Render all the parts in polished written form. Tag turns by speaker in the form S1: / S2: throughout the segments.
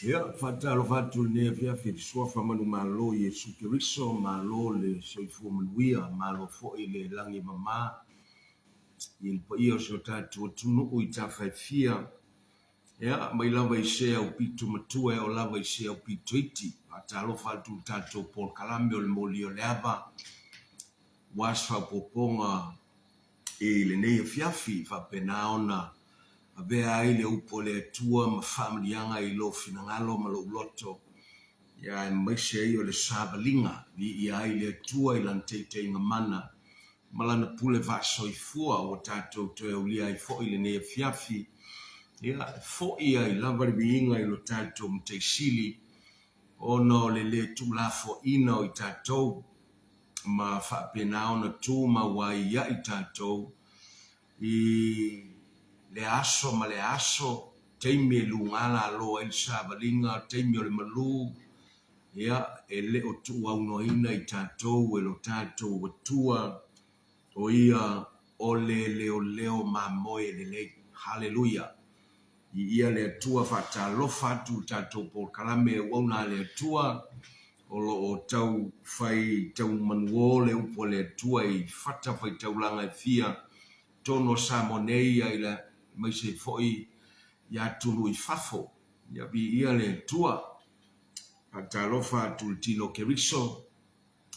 S1: Ia, faatalofa atu i lenei afiafi i le Suafa Manumalo o Iesu Keriso, malo le soifua manuia, malo foi le lagi e mama i le paia o si o tatou atunuu i tafa e fia, ia, mai lava i se aupito matua e oo lava i se aupito iti. Faatalofa atu i le tatou polokalame o le Moli o le Ava, ua se faaopoopoga i lenei afiafi, faapena ona avea ai le upu a le Atua ma faamanuiaga i lou finagalo ma lou loto, aemaise ai o le savaliga, viia ai le Atua i Lana taitaiga mana ma Lana pule faasoifua ua tatou toe aulia ai foi lenei afiafi, e foi ai lava le viiga i lo tatou Matai Sili ona o le lē tuulafoaina o i tatou ma faapena ona tumau ai ia i tatou i lea aso ma lea aso, taimi e luga lalo ai le savaliga, taimi o le malu, ia, e le o tuuaunoaina i tatou e lo tatou Atua, o Ia o le leoleo mamoe lelei. Haleluia! Viia le Atua, faatalofa atu i le tatou polokalame Auauna a le Atua. O lo o tau fai tau manuō le upu a le Atua i fatafaitaulaga e fia totonu o Samoa nei ia i aemaise ai foi i atunuu i fafo. Ia viia le Atua. Faatalofa atu i le tino o Keriso,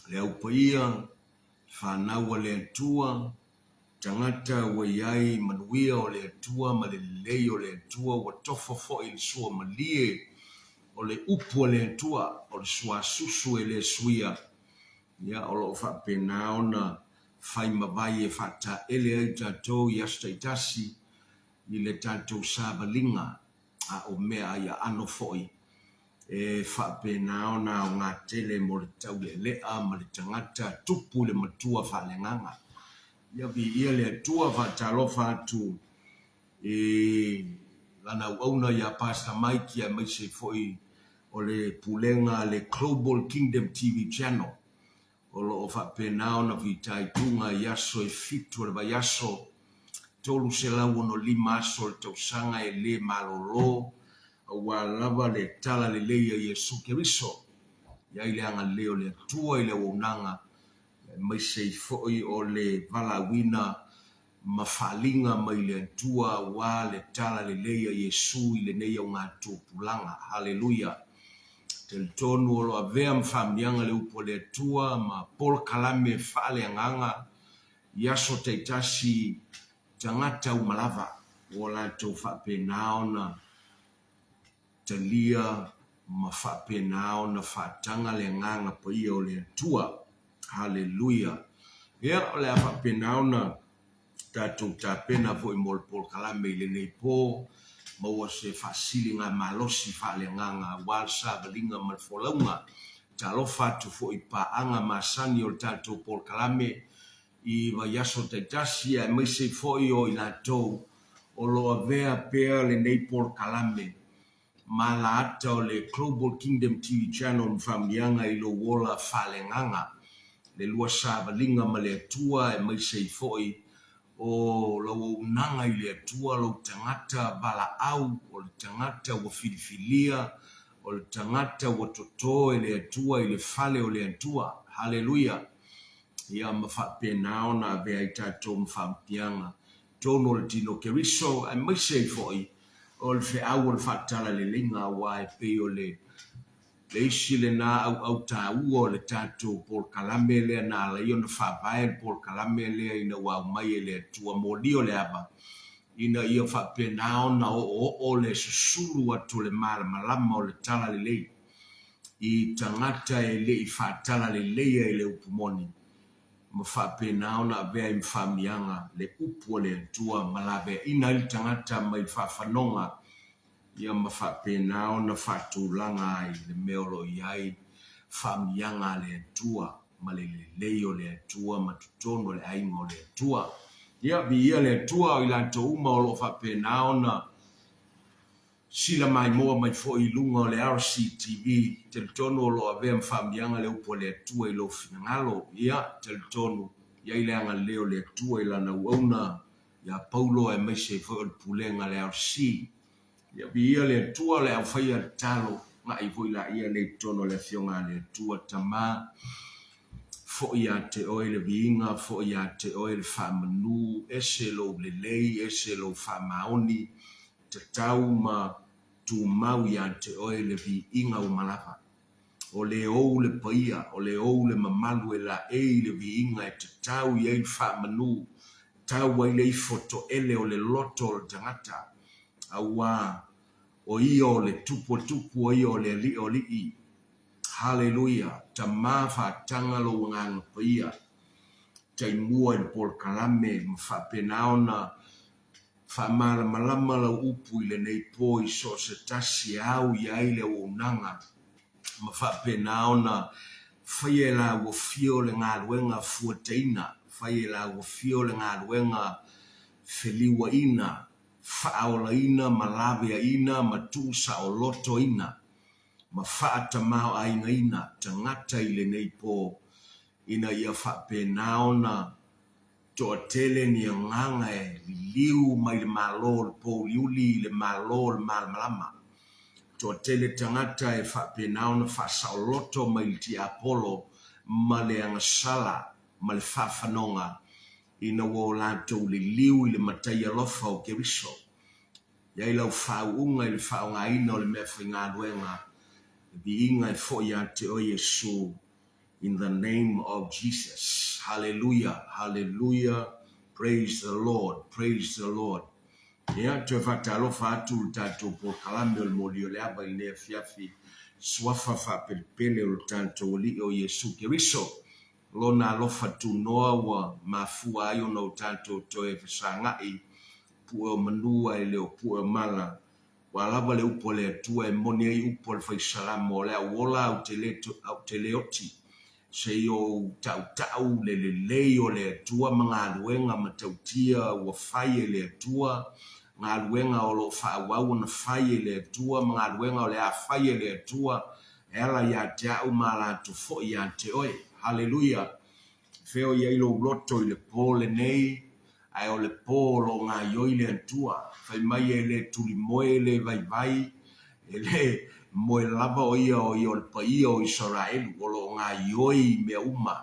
S1: le Au Paia, le fanau a le Atua, tagata ua i ai manuia o le Atua ma le lelei o le Atua, ua tofo foi i le sua malie o le upu a le Atua, o le suasusu e le suia, ia, o lo o faapena ona fai ma vai e faataele ai tatou i aso taitasi i le tatou savaliga, a o meaai aano foi e faapena ona aoga tele mo le taulealea ma le tagata tupu i le matua faaleagaga. Ia viia le Atua, faatalofa atu i lana auauna ia Pastor Mike aemaise ai foi o le pulega a le Global Kingdom TV Channel o lo o faapena ona fitaituga i aso e fitu o le vaiaso, 365 aso o le tausaga e le malolo, aua lava le talalelei a Iesu Keriso. I ai le agalelei o le Atua i le auaunaga, aemaise ai foi o le valaauina ma faaliga mai le Atua aua le talalelei a Iesu i lenei augatupulaga. Haleluia! Talitonu o lo avea ma faamanuiaga le upu a le Atua ma polokalame faaleagaga i aso taitasi tagata uma lava ua latou faapena ona talia ma faapena ona faataga le Agaga Paia o le Atua. Haleluia! Ia, o le a faapena ona tatou tapena foi mo le polokalame i lenei po, maua se faasiligamalosi faaleagaga aua le savaliga ma le folauga. Talofa atu foi i paaga masani o le tatou polokalame i vaiaso taitasi aemaise ai foi o i latou o lo o avea pea lenei polokalame ma alaata o le Global Kingdom TV Channel ma faamanuiaga i lou ola faaleagaga, le lua savaliga ma le Atua aemaise ai foi o lau auaunaga i le Atua, lou tagata valaau, o le tagata ua filifilia, o le tagata ua toto e le Atua i le fale o le Atua. Haleluia! Ia ma faapena ona avea ai tatou ma faamanuiaga totonu o le tino Keriso, aemaise ai foi o le feau o le faatalaleiga, aua e pei o le le isi lena auau taua o le tatou polokalame lea na ala ai ona faavae le polokalame lea ina ua aumai e le Atua molia o le ava ina ia faapena ona oooo le susulu atu o le malamalama o le talalelei i tagata e le i faatalaleleia i le upu moni ma faapena ona avea ai ma faamiaga le upu a le Atua ma laveaina ai le tagata mai le faafanoga, ia ma faapena ona faatulaga ai le mea o lo o i ai faamiaga a le Atua ma le lelei o le Atua ma totonu o le aiga o le Atua. Ia, viia le Atua o i latou uma o lo o faapena ona Sila maimoa mai foi i luga o le RCTV, talitonu o lo o avea ma faamiaga le upu a le Atua i lou finagalo. Ia, talitonu, i ai le agalelei o le Atua i Lana auauna ia Paulo aemaise ai foi o le pulega a le RC. Ia, viia le Atua, o le aufaia tatalo, ga'i foi laia nei i totonu o le Afioga a le Atua, Tama, foi ia te Oe le viiga, foi ia te Oe le faamanu, ese Lou lelei, ese Lou faamaoni, Tatau ma tumau ia te oe le viiga uma lava. O le ou le paia, o le ou le mamalu e laei le viiga e tatau i ai le faamanu, tau ai le ifo toele o le loto o le tagata, auā o ia o le Tupu o tupu, o ia o le Alii o alii. Haleluia! Tama faataga lou Agaga Paia, taimua i le polokalame ma faapena ona Faamalamalama lau upu i lenei po i so o se tasi e au i ai le auaunaga ma faapena ona faia e laua fio le galuega fuataina, faia e laua fio le galuega feliuaina, faaolaina ma laveaina ma tuusaolotoina ma faatamaoaigaina tagata i lenei po ina ia faapena ona Toatele ni agaga e liliu mai le Malo o le pouliuli i le Malo o le malamalama. Toatele tagata e faapena ona faasaoloto mai le tiapolo ma le agasala ma le faafanoga ina ua o latou liliu i le matai alofa o Keriso. I ai lau faauuga i le faaaogaina o le meafaigaluega, le viiga e foi ia te oe Iesu, in the name of Jesus. Hallelujah, hallelujah, praise the Lord, praise the Lord. Ia, toe faatalofa atu i le tatou polokalame o le Moli o le Ava i lenei afiafi, suafa faapelepele o le tatou Alii o Iesu Keriso. Lona alofa tunoa ua mafua ai ona o tatou toe fesagai pue o manu ae le o pue o mala. Ua lava le upu a le Atua e moni ai upu a le Fai Salamo, O le a ou ola ae ou te le oti, se i ou tautau le lelei o le Atua ma galuega matautia ua fai e le Atua, galuega o lo o faaauau ona fai e le Atua ma galuega o le a fai e le Atua e ala ia te au ma ala atu foi ia te oe. Haleluia! Fea o i ai lou loto i le po lenei, ae o le po o lo o gaioi le Atua. Fai mai e le tulimoe, e le vaivai, e le moe lava o ia o ia o le paia o Isaraelu, o lo o gaioi i mea uma.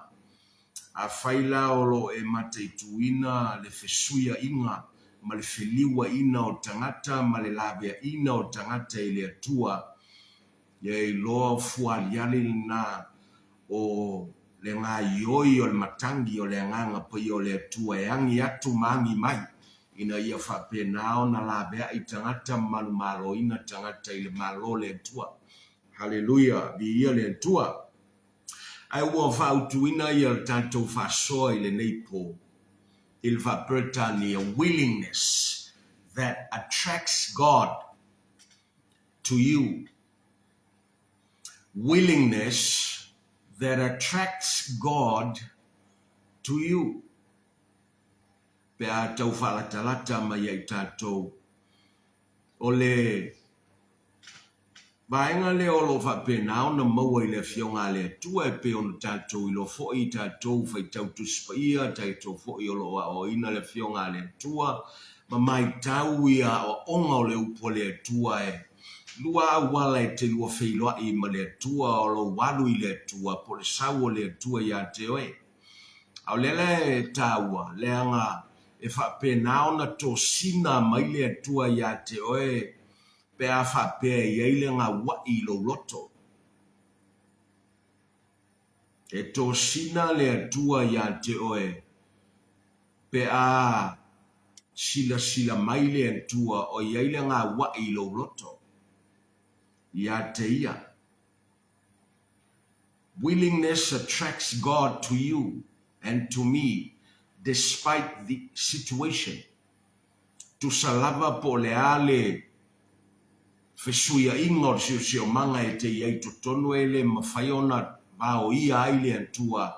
S1: Afai la o lo o e mataituina le fesuiaiga ma le feliuaina o tagata ma le laveaina o tagata i le Atua, Ia iloa o fuaaliali lena o le gaioi o le matagi o le Agaga Paia o le Atua e agi atu ma agi mai, ina ia faapena ona laveai tagata ma manumaloina tagata i le Malo o le Atua. Haleluia! Viia le Atua! Ae ua faautuina ia le tatou faasoa i lenei po i le faa-Peretania willingness that attracts God to you. Willingness that attracts God to you. Pe a tau faalatalata mai ai tatou, o le vaega lea o lo o faapena ona maua i le Afioga a le Atua e pei ona tatou iloa foi, tatou faitau Tusi Paia, tatou foi o lo o aoaoina le Afioga a le Atua, ma maitau ia aoaoga o le upu a le Atua e lua auala e te lua feiloai ma le Atua o lou alu i le Atua po o le sau o le Atua ia te oe. A o lea la e taua, leaga e faapena ona tosina mai le Atua ia te oe pe a faapea e i ai le gaua'i i lou loto. E tosina le Atua ia te oe pe a silasila mai le Atua o i ai le gaua'i i lou loto, ia te Ia. Willingness attracts God to you and to me despite the situation. Tusa lava po o le a le fesuiaiga o le siosiomaga e te i ai totonu e le mafai ona vaoia ai le Atua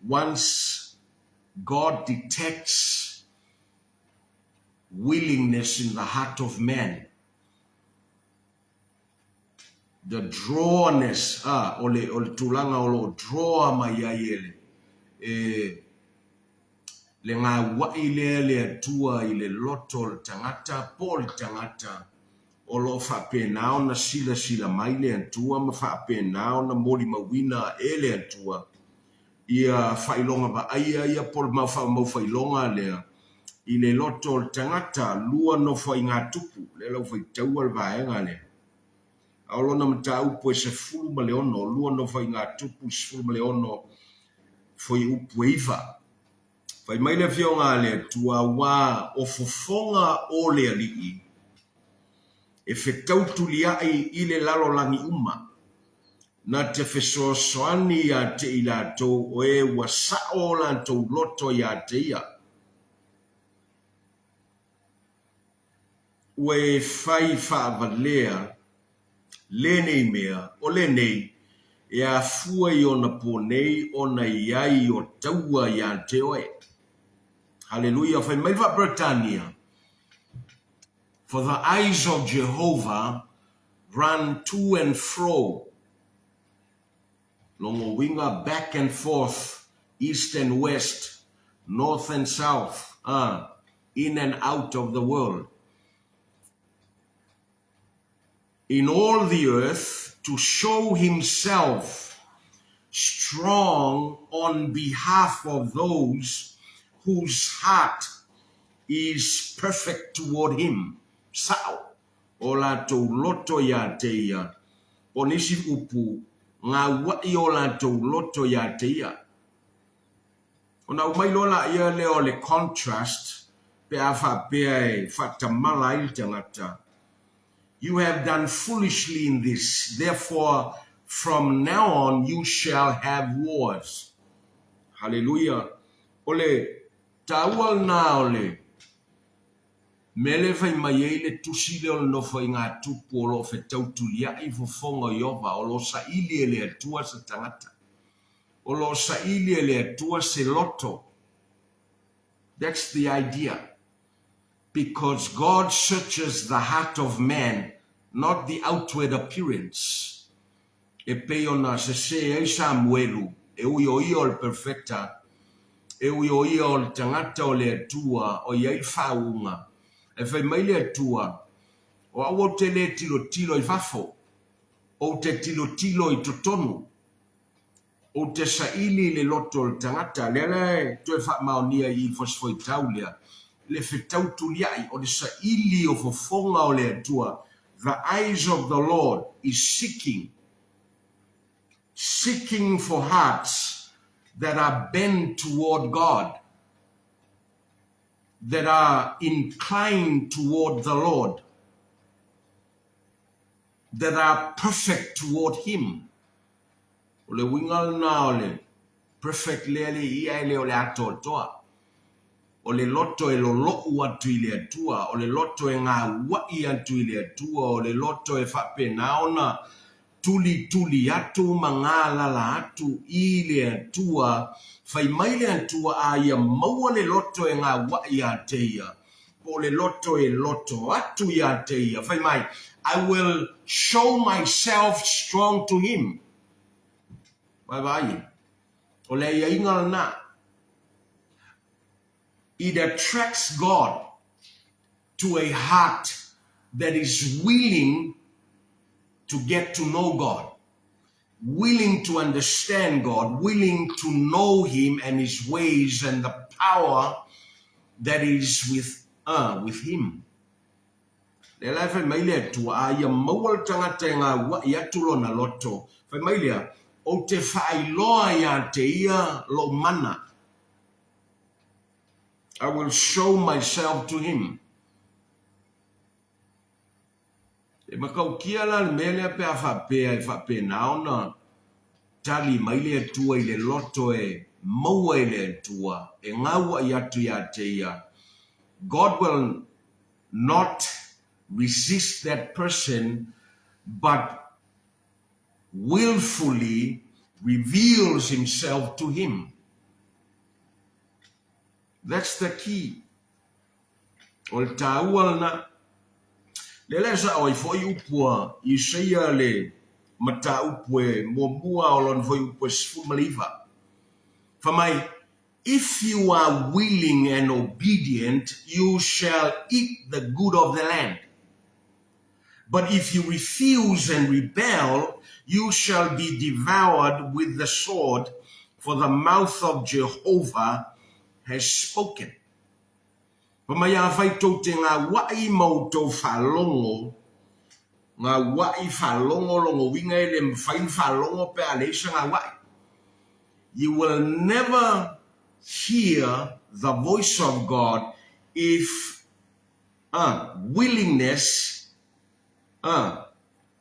S1: once God detects willingness in the heart of man, the drawness, ah, o le, o le tulaga o lo o draw mai ai e le, e, le gaua'i lea le Atua i le loto o le tagata po o le tagata o lo o faapena ona silasila mai le Atua ma faapena ona molimauina e le Atua ia faailoga vaaia ia po o le mau faailoga lea i le loto o le tagata, lua Nofoaiga Tupu, lea la ua faitaua le vaega lea. A o lona mataupu e 16, lua Nofoaiga Tupu 16, fuaiupu e 9. Fai mai le Afioga a le Atua, Aua o fofoga o le Alii e fetautuliai i le lalolagi uma, na te fesoasoani ia te i latou o e ua sa'o o latou loto iā te ia. Ua e fai faavalea lenei mea, o lenei, e afua i ona po nei ona i ai o taua iā te oe. Haleluia! Fai mai le Faa-Peretania, For the eyes of Jehovah run to and fro, longa uiga back and forth, east and west, north and south, a, in and out of the world. In all the earth to show himself strong on behalf of those whose heart is perfect toward him. Sa'o, o latou loto iā te ia. Po nisi upu, gauaʻi o latou loto iā te ia. Ona aumai loa laia lea o le contrast pe a faapea e faatamala ai le tagata, You have done foolishly in this, therefore from now on you shall have wars. Haleluia! O le taua lena o le mea lea e fai mai ai le tusi lea o le Nofoaiga a Tupu o lo o fetau tuliaʻi fofoga o Ieova, o lo o saili e le Atua se tagata. O lo o saili e le Atua se loto. That's the idea. Because God searches the heart of man, not the outward appearance. E pei ona sesē ai Samuelu, e ui o ia o le perfeta, e ui o ia o le tagata o le Atua o i ai le faauuga. Ae fai mai le Atua, O au ou te lē tilotilo i fafo, ou te tilotilo i totonu. Ou te saili i le loto o le tagata, lea la e toe faamaonia i i le fosifoitau lea, le fetau tuliaʻi, o le saili o fofoga o le Atua, the eyes of the Lord is seeking, seeking for hearts that are bent toward God, that are inclined toward the Lord, that are perfect toward Him. O le uiga lena o le perfect lea le ia e le o le atoatoa. O le loto e loloʻu atu i le Atua, o le loto e gauaʻi atu i le Atua, o le loto e faapena ona tulituli atu ma galala atu i le Atua. Fai mai le Atua a ia maua le loto e gauaʻi iā te ia, po o le loto e loto atu iā te ia. Fai mai, I will show myself strong to him. Vaevaai e. O le aiaiga lena. It attracts God to a heart that is willing to get to know God, willing to understand God, willing to know Him and His ways and the power that is with, uh, with Him. Lea la e fai mai le Atua, a ia maua le tagata e gauaʻi atu lona loto, fai mai lea, Ou te faailoa iā te ia lou mana. I will show myself to him. E matautia la le mea lea pe a faapea e faapena ona tali mai le Atua i le loto e maua e le Atua e gauaʻi atu iā te ia. God will not resist that person but willfully reveals himself to him. That's the key. O le taua lena. Lea la e sao ai foi upu a Isaia le mataupu e muamua o lona foi upu e 19. Fai mai, If you are willing and obedient, you shall eat the good of the land. But if you refuse and rebel, you shall be devoured with the sword, for the mouth of Jehovah has spoken. Fa mai afai tou te ngauaʻi ma outou faalogo, ngauaʻi faalogo lona uiga e le mafai ona faalogo pe a leai se ngauaʻi. You will never hear the voice of God if uh, willingness uh,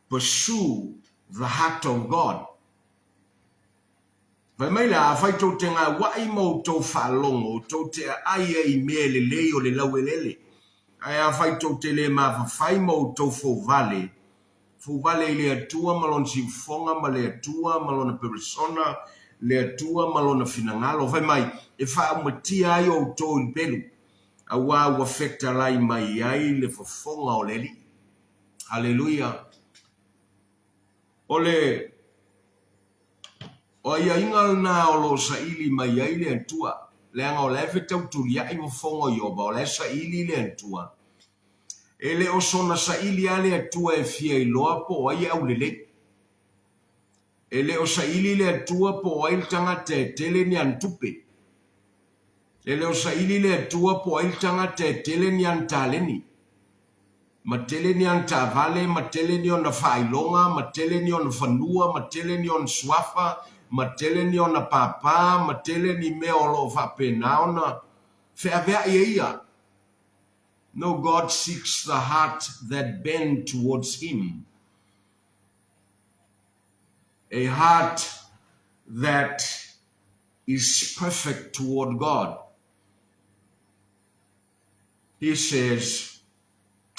S1: pursue the heart of God. Fai mai la, afai tou te gauaʻi ma outou faalogo, tou te aʻai ai i mea lelei o le laueleele. Ae afai tou te le mafafai ma outou fouvale, fouvale i le Atua ma Lona siufofoga ma le Atua ma Lona peresona, le Atua ma Lona finagalo, fai mai, e faaumatia ai outou i le pelu, auā ua fetalai mai ai le fofoga o le Alii. Haleluia! O le O aiaiga lena o lo o saili mai ai le Atua, leaga o la e fetautuliaʻi fofoga o Ieova, o la e saili le Atua. E le o sona saili lava le Atua e fia iloa po o ai e aulelei. E le o saili le Atua po o ai le tagata e tele ni ana tupe. E le o saili le Atua po o ai le tagata e tele ni ana taleni, ma tele ni ana taavale, ma tele ni ona faailoga, ma tele ni ona fanua, ma tele ni ona suafa, ma tele ni ona pāpā, ma tele ni mea o lo o faapena ona feaveai e ia. No, God seeks the heart that bend towards Him. A heart that is perfect toward God. He says,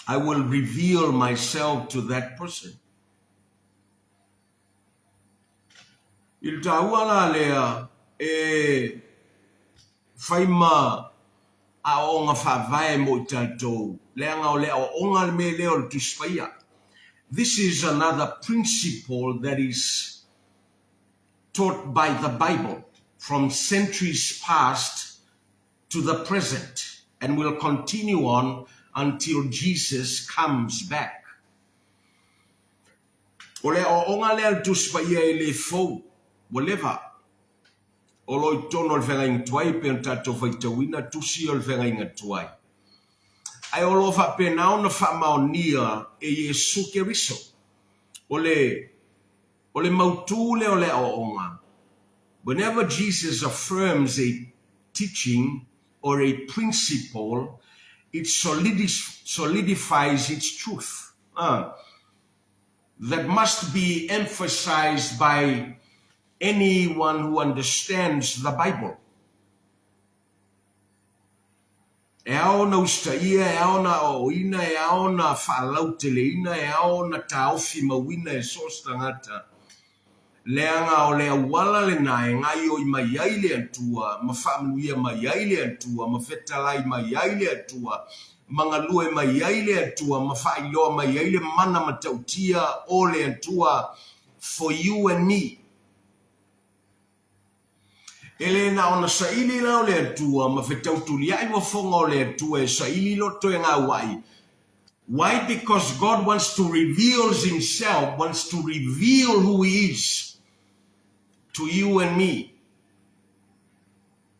S1: I will reveal myself to that person. I le taua la lea e fai ma aoaoga faavae mo i tatou, leaga o le aoaoga le mea lea o le Tusi Paia. This is another principle that is taught by the Bible from centuries past to the present and will continue on until Jesus comes back. O le aoaoga lea a le Tusi Paia e le fou, ua leva. O lo o i totonu o le feagaiga tuai e pei ona tatou faitauina tusi o le feagaiga tuai. Ae o lo o faapena ona faamaonia e Iesu Keriso. O le O le mautū lea o le aoaoga, Whenever Jesus affirms a teaching or a principle, it solidifies its truth that must be emphasized by anyone who understands the Bible. E ao ona usitaia, e ao ona aoaoina, e ao ona faalauteleina, e ao ona taofi mauina e so o se tagata, leaga o le auala lena e gaoioi mai ai le Atua, ma faamanuia mai ai le Atua, ma fetalai mai ai le Atua, ma galue mai ai le Atua, ma faailoa mai ai le mana matautia o le Atua for you and me. E le na ona saili la o le Atua ma fetautuliaʻi fofoga o le Atua e saili loto e gauaʻi. Why? Because God wants to reveals himself, wants to reveal who he is to you and me.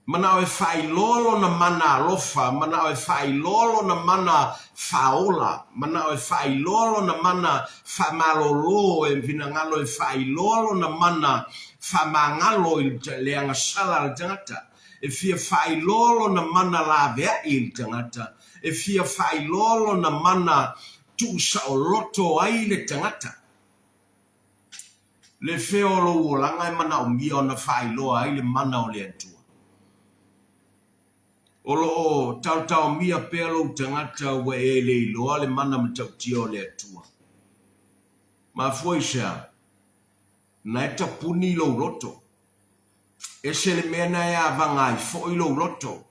S1: Manaʻo e faailoa lona mana alofa, manaʻo e faailoa lona mana faaola, manaʻo e faailoa lona mana faamalōlō, e finagalo e faailoa lona mana faamagalo i le agasala a le tagata, e fia faailoa lona mana laveaʻi i le tagata, e fia faailoa lona mana tuusaoloto ai le tagata. Le fea o lou olaga e manaomia ona faailoa ai le mana o le Atua? O lo o taotaomia pea lou tagata ua e le iloa le mana matautia o le Atua. Mafua i se a? Na e tapuni lou loto. Ese le mea na e avaga ai foi lou loto.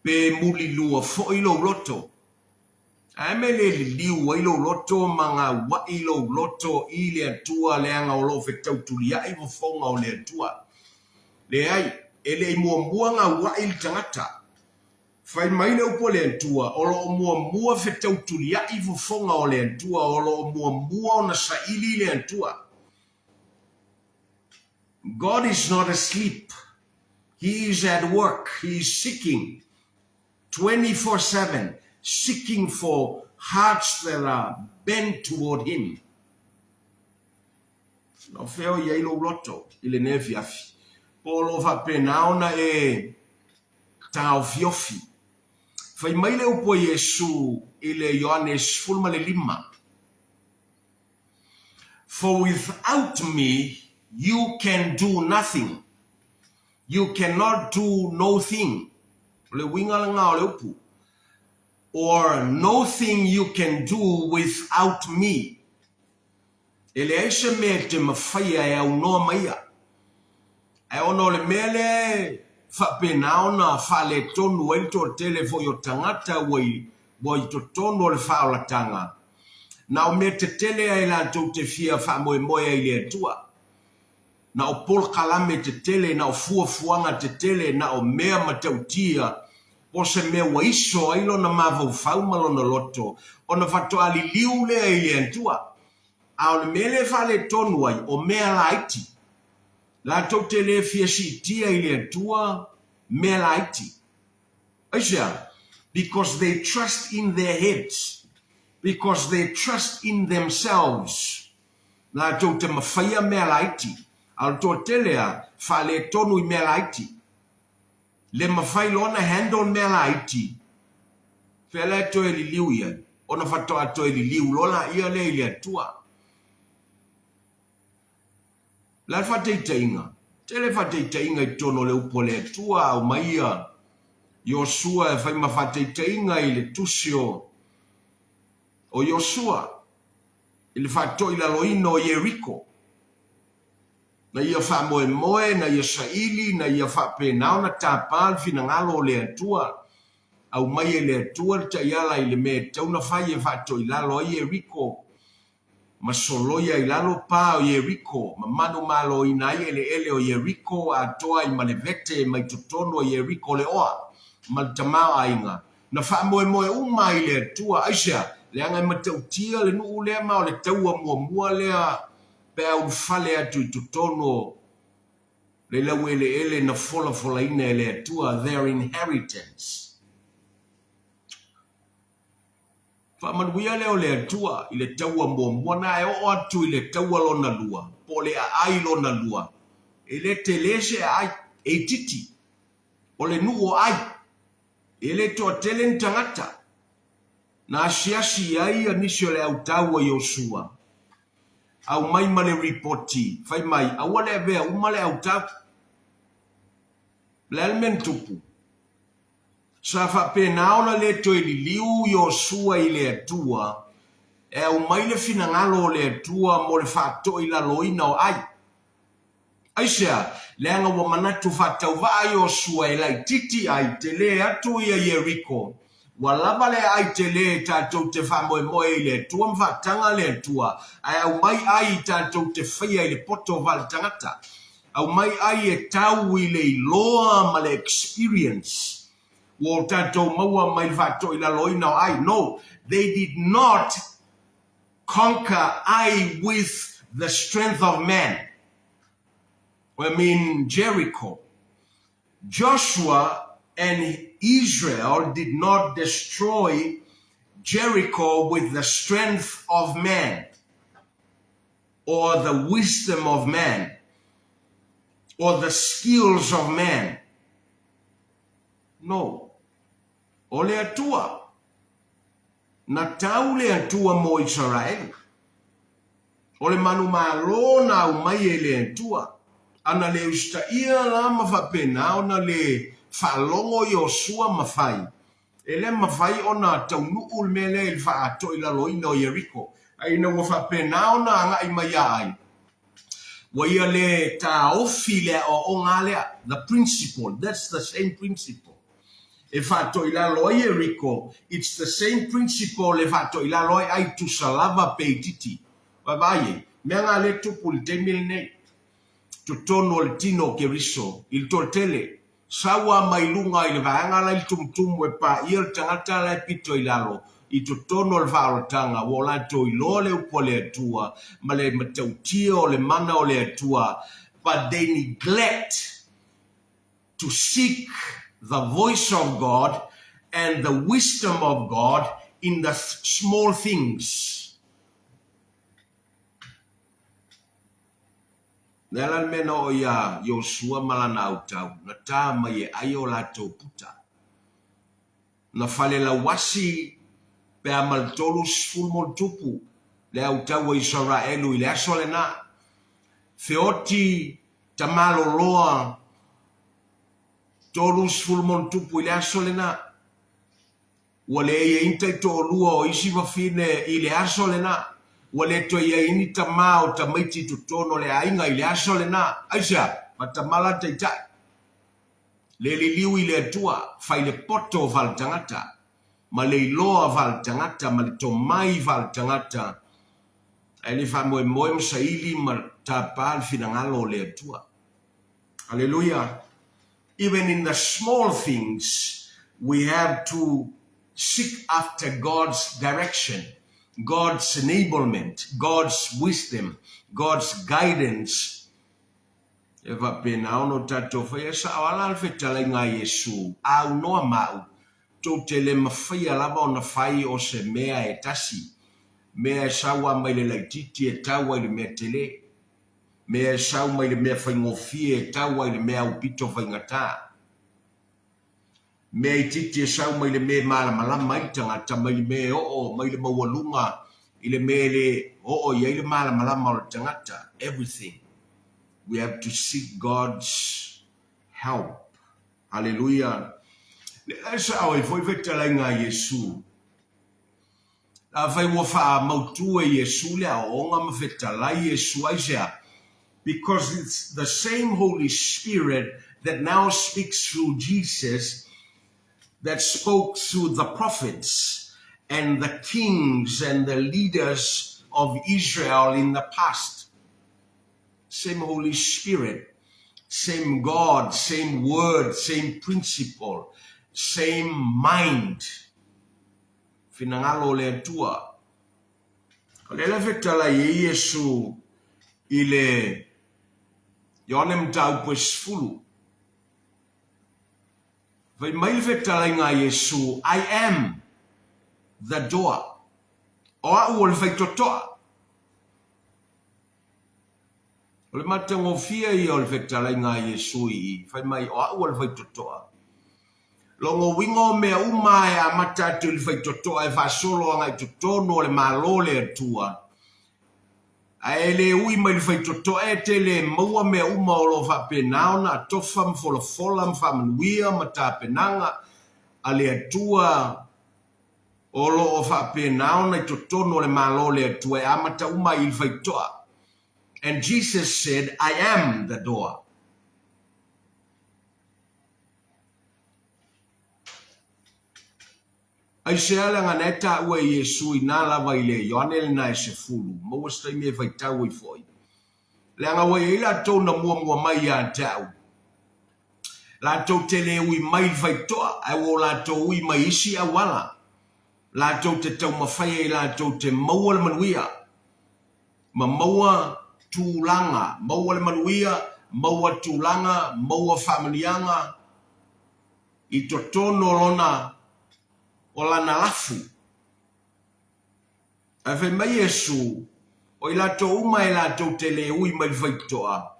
S1: Pe mulilua foi lou loto. Ae mea le liliu ai lou loto ma gauaʻi lou loto i le Atua leaga o lo o fetautuliaʻi fofoga o le Atua. Leai, e le i muamua gauaʻi le tagata. Fai mai le upu a le Atua, o lo o muamua fetautuliaʻi fofoga o le Atua, o lo o muamua ona saili le Atua. God is not asleep. He is at work. He is seeking 24/7, seeking for hearts that are bent toward Him. Na o fea o i ai lou loto i lenei afiafi? Po o lo o faapena ona e taofiofi. Fai mai le upu a Iesu i le Ioane 15, For without me you can do nothing. You cannot do no thing. O le uiga lena o le upu. Or no thing you can do without me. E leai se mea e te mafaia e aunoa mai ia. Ae ona o le mea lea e faapena ona faaletonu ai le toatele foi o tagata ua i, ua i totonu o le faaolataga, na o mea tetele a e latou te fia faamoemoe ai i le Atua. Na o polokalame tetele, na o fuafuaga tetele, na o mea matautia. Po o se mea ua iso ai lona mafaufau ma lona loto, ona faatoa liliu lea i le Atua. A o le mea lea e faaletonu ai, o mea laiti. Latou te le fia siitia i le Atua mea laiti. Aisea? Because they trust in their heads. Because they trust in themselves. Latou te mafaia mea laiti. A o le toatele a, faaletonu i mea laiti. Le mafai loa ona handle mea laiti, fea la e toe liliu i ai? Ona faatoa toe liliu loa laia lea i le Atua. O le a le faataitaiga? Tele faataitaiga i totonu o le upu a le Atua, aumai ia Iosua e fai ma faataitaiga i le tusi o Iosua i le faatoilaloina o Ieriko. Na ia faamoemoe, na ia saili, na ia faapena ona tapa le finagalo o le Atua. Aumai e le Atua le taiala i le mea e tatau ona fai e faatoilalo ai Ieriko, ma soloia i lalo pa o Ieriko, ma manumaloina ai eleele o Ieriko atoa ai ma le vete mai totonu o Ieriko le oa ma le tamaoaiga. Na faamoemoe uma ai le Atua. Aisea? Leaga e matautia le nuu lea ma o le taua muamua lea pe a ulufale atu i totonu o le laueleele na folafolaina e le Atua, their inheritance. Faamanuia lea o le Atua i le taua muamua na e oo atu i le taua lona lua, po o le aai lona lua, e le tele se aai, e itiiti, o le nuu o Ai, e le toatele ni tagata. Na asiasi i ai ia nisi o le au taua Iosua, aumai ma le ripoti, fai mai, aua le avea uma le au tau. O le a le mea na tupu? Sa faapena ona le toe liliu Iosua i le Atua e aumai le finagalo o le Atua mo le faatoilaloina o Ai. Aisea? Leaga ua manatu faatauvaa Iosua e laitiiti ai, tele atu ia Ieriko. Ua lava le aai tele tatou te faamoemoe i le Atua ma faataga le Atua, ae aumai ai tatou te faia i le poto vaaletagata. Aumai ai e tau i le iloa ma le experience ua o tatou maua mai le faatoilaloina o ai. No, they did not conquer Ai with the strength of man. I mean Jericho. Joshua and Israel did not destroy Jericho with the strength of man or the wisdom of man or the skills of man. No. O le Atua. Na tau le Atua mo Isaraelu. O le manumalo na aumai e le Atua, a na le usitaia la ma faapena ona le faalogo Iosua ma fai, e le mafai ona taunuu le mea lea i le faatoilaloina o Ieriko. A ina ua faapena ona agai mai ia Ai, ua ia le taofi le aoaoga lea, the principle, that's the same principle. E faatoilalo ai Ieriko, it's the same principle e faatoilalo ai Ai tusa lava pe itiiti. Vaavaai ai, mea nga le tupu i le taimi lenei, totonu o le tino o Keriso, i le toatele, sau a mai luga i le vaega la i le tumutumu e paia le tagata la e pito i lalo, i totonu o le faaolataga, ua o latou iloa le upu a le Atua ma le matautia o le mana o le Atua, but they neglect to seek the voice of God and the wisdom of God in the small things. Le a la le mea na oo iā Iosua ma lana autau, na tā mai e ʻai o latou puta. Na falelauasi pe a ma le 30 motupu le autau a Isaraelu i le aso lenā. Feoti Tamaloloa 30 motupu i le aso lenā. Ua leai ai ni taitoalua o isi wafine i le aso lenā. Ua le toe i ai ni tama o tamaiti i totonu o le aiga i le aso lenā. Aisea? Fatamala taitai. Le liliu i le Atua, fai le poto faaletagata, ma le iloa faaletagata, ma le tomai faaletagata, ae le faamoemoe ma saili ma tapa le finagalo o le Atua. Aleluia! Even in the small things, We have to seek after God's direction, God's enablement, God's wisdom, God's guidance. E faapena ona o tatou faia sao ala le fetalaiga a Iesu, aunoa ma au, tou te le mafaia lava ona fai o se mea e tasi, mea e sau lava mai le laitiiti e tau ai le mea tele, mea e sau mai le mea faigofie e tau ai le mea aupito faigata. Mea itiiti e sau mai le mea e malamalama ai le tagata, mai le mea e oo mai le maualuga i le mea e le oo i ai le malamalama o le tagata. Everything. We have to seek God's help. Haleluia. Lea la e sao ai foi fetalaiga a Iesu. Afai ua faamautu e Iesu le aoaoga ma fetalai Iesu, aisea? Because it's the same Holy Spirit that now speaks through Jesus that spoke through the prophets and the kings and the leaders of Israel in the past. Same Holy Spirit, same God, same word, same principle, same mind. Finagalo o le Atua. O lea la fetalai e Iesu i le Ioane mataupu e 10. Fai mai le fetalaiga a Iesu, I am the door. O au o le faitotoa. O le matagofie ia o le fetalaiga a Iesu i i, fai mai, o au o le faitotoa. Logo uiga o mea uma e amata atu i le faitotoa e faasolo agai totonu o le Malo o le Atua, ae le ui mai le faitotoa e tele e maua mea uma o lo o faapena ona atofa ma folafola ma faamanuia ma tapenaga a le Atua o lo o faapena ona i totonu o le Malo o le Atua e amata uma ai i le faitotoa. And Jesus said, I am the door. Aisea leaga na e taua e Iesu inā lava i le Ioane lena e 10, maua se taimi e faitau ai foi. Leaga ua i ai latou na muamua mai ia te au. Latou te le ui mai i le faitoa, ae ua o latou ui mai isi auala. Latou te taumafai ai latou te maua le manuia, ma maua tulaga, maua le manuia, maua tulaga, maua faamanuiaga i totonu o lona, o lana lafu. Ae fai mai Iesu, O i latou uma e latou te le ui mai le faitotoa,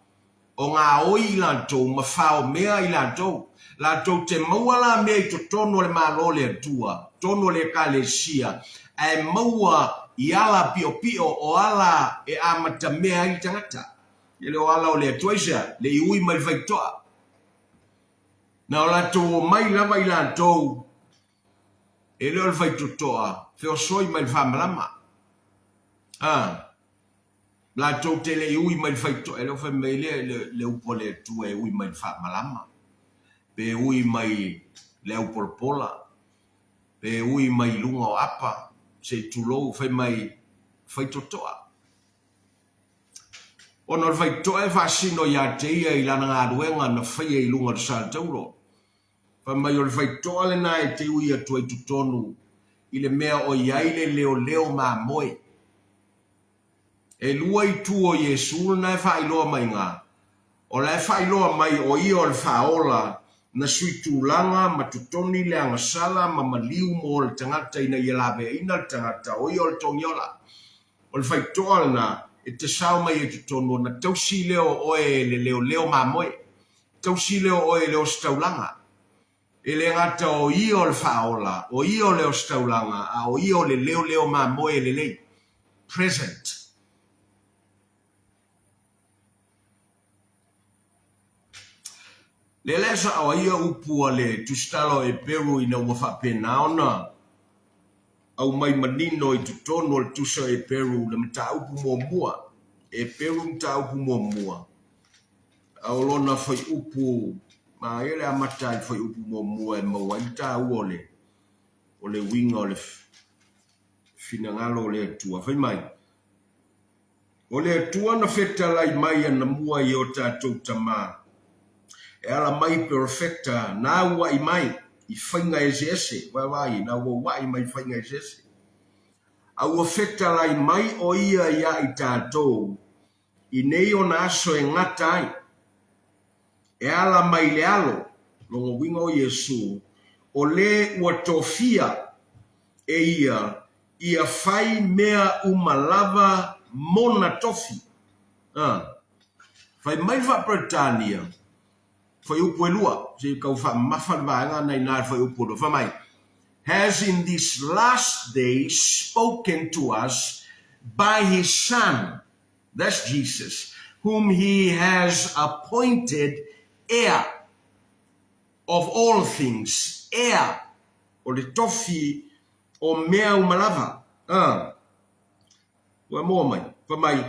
S1: o gaoi i latou ma faomea i latou, latou te maua la mea i totonu o le Malo o le Atua, totonu o le Ekalesia, ae maua i ala piopio o ala e amatamea ai le tagata. E le o ala o le Atua aisea? Le i ui mai le faitotoa. Na o latou omai lava i latou E le o le faitotoa, feosoi mai le faamalama. A, latou te le i ui mai le faitotoa, e le o fai mai le, le, le upu a le Atua e ui mai le faamalama, pe ui mai le aupolapola, pe ui mai i luga o apa, se i tulou, fai mai faitotoa. Ona o le faitotoa e faasino ia te ia i lana galuega na faia i luga o le satauro. Fai mai o le faitotoa lena e te ui atu ai totonu i le mea o i ai le leoleo mamoe. Elua itu o Iesu lena e faailoa mai ga, o la e faailoa mai o ia o le Faaola na sui tulaga ma totoni le agasala ma maliu mo le tagata ina ia laveaina le tagata, o ia o le Togiola. O le faitotoa lena e te sao mai ai totonu ona tausi lea o oe e le leoleo mamoe. Tausi lea o oe e le ositaulaga. E le gata o ia o le faaola, o ia o le ositaulaga, a o ia o le leoleo mamoe lelei. Present. Lea la e sao ai ia upu a le Tusitala o Eperu ina ua faapena ona aumai manino i totonu o le Tusi o Eperu le mataupu muamua, Eperu mataupu muamua. A o lona fuaiupu, manaia le amata i le fuaiupu muamua e maua ai le taua o le, o le uiga o le finagalo o le Atua. Fai mai, O le Atua na fetalai mai anamua i o tatou tama, e ala mai i perofeta na aua'i mai. i faiga eseese, vaavaai, na uaua'i mai faiga eseese. A ua fetalai mai ʻo ia iā i tatou i nei ona aso e gata ai, e ala mai i le Alo, lona uiga o Iesū, o lē ua tofia e ia ia fai mea uma lava mona tofi. A. Fai mai le Faa-Peretania, fuaiupu e lua, se i tau faamamafa le vaega na inā i le fuaiupu e lua, fai mai, Has in these last days spoken to us by his Son, that's Jesus, whom he has appointed heir of all things, heir, o le tofi o mea uma lava. A. Ua moa mai, fai mai,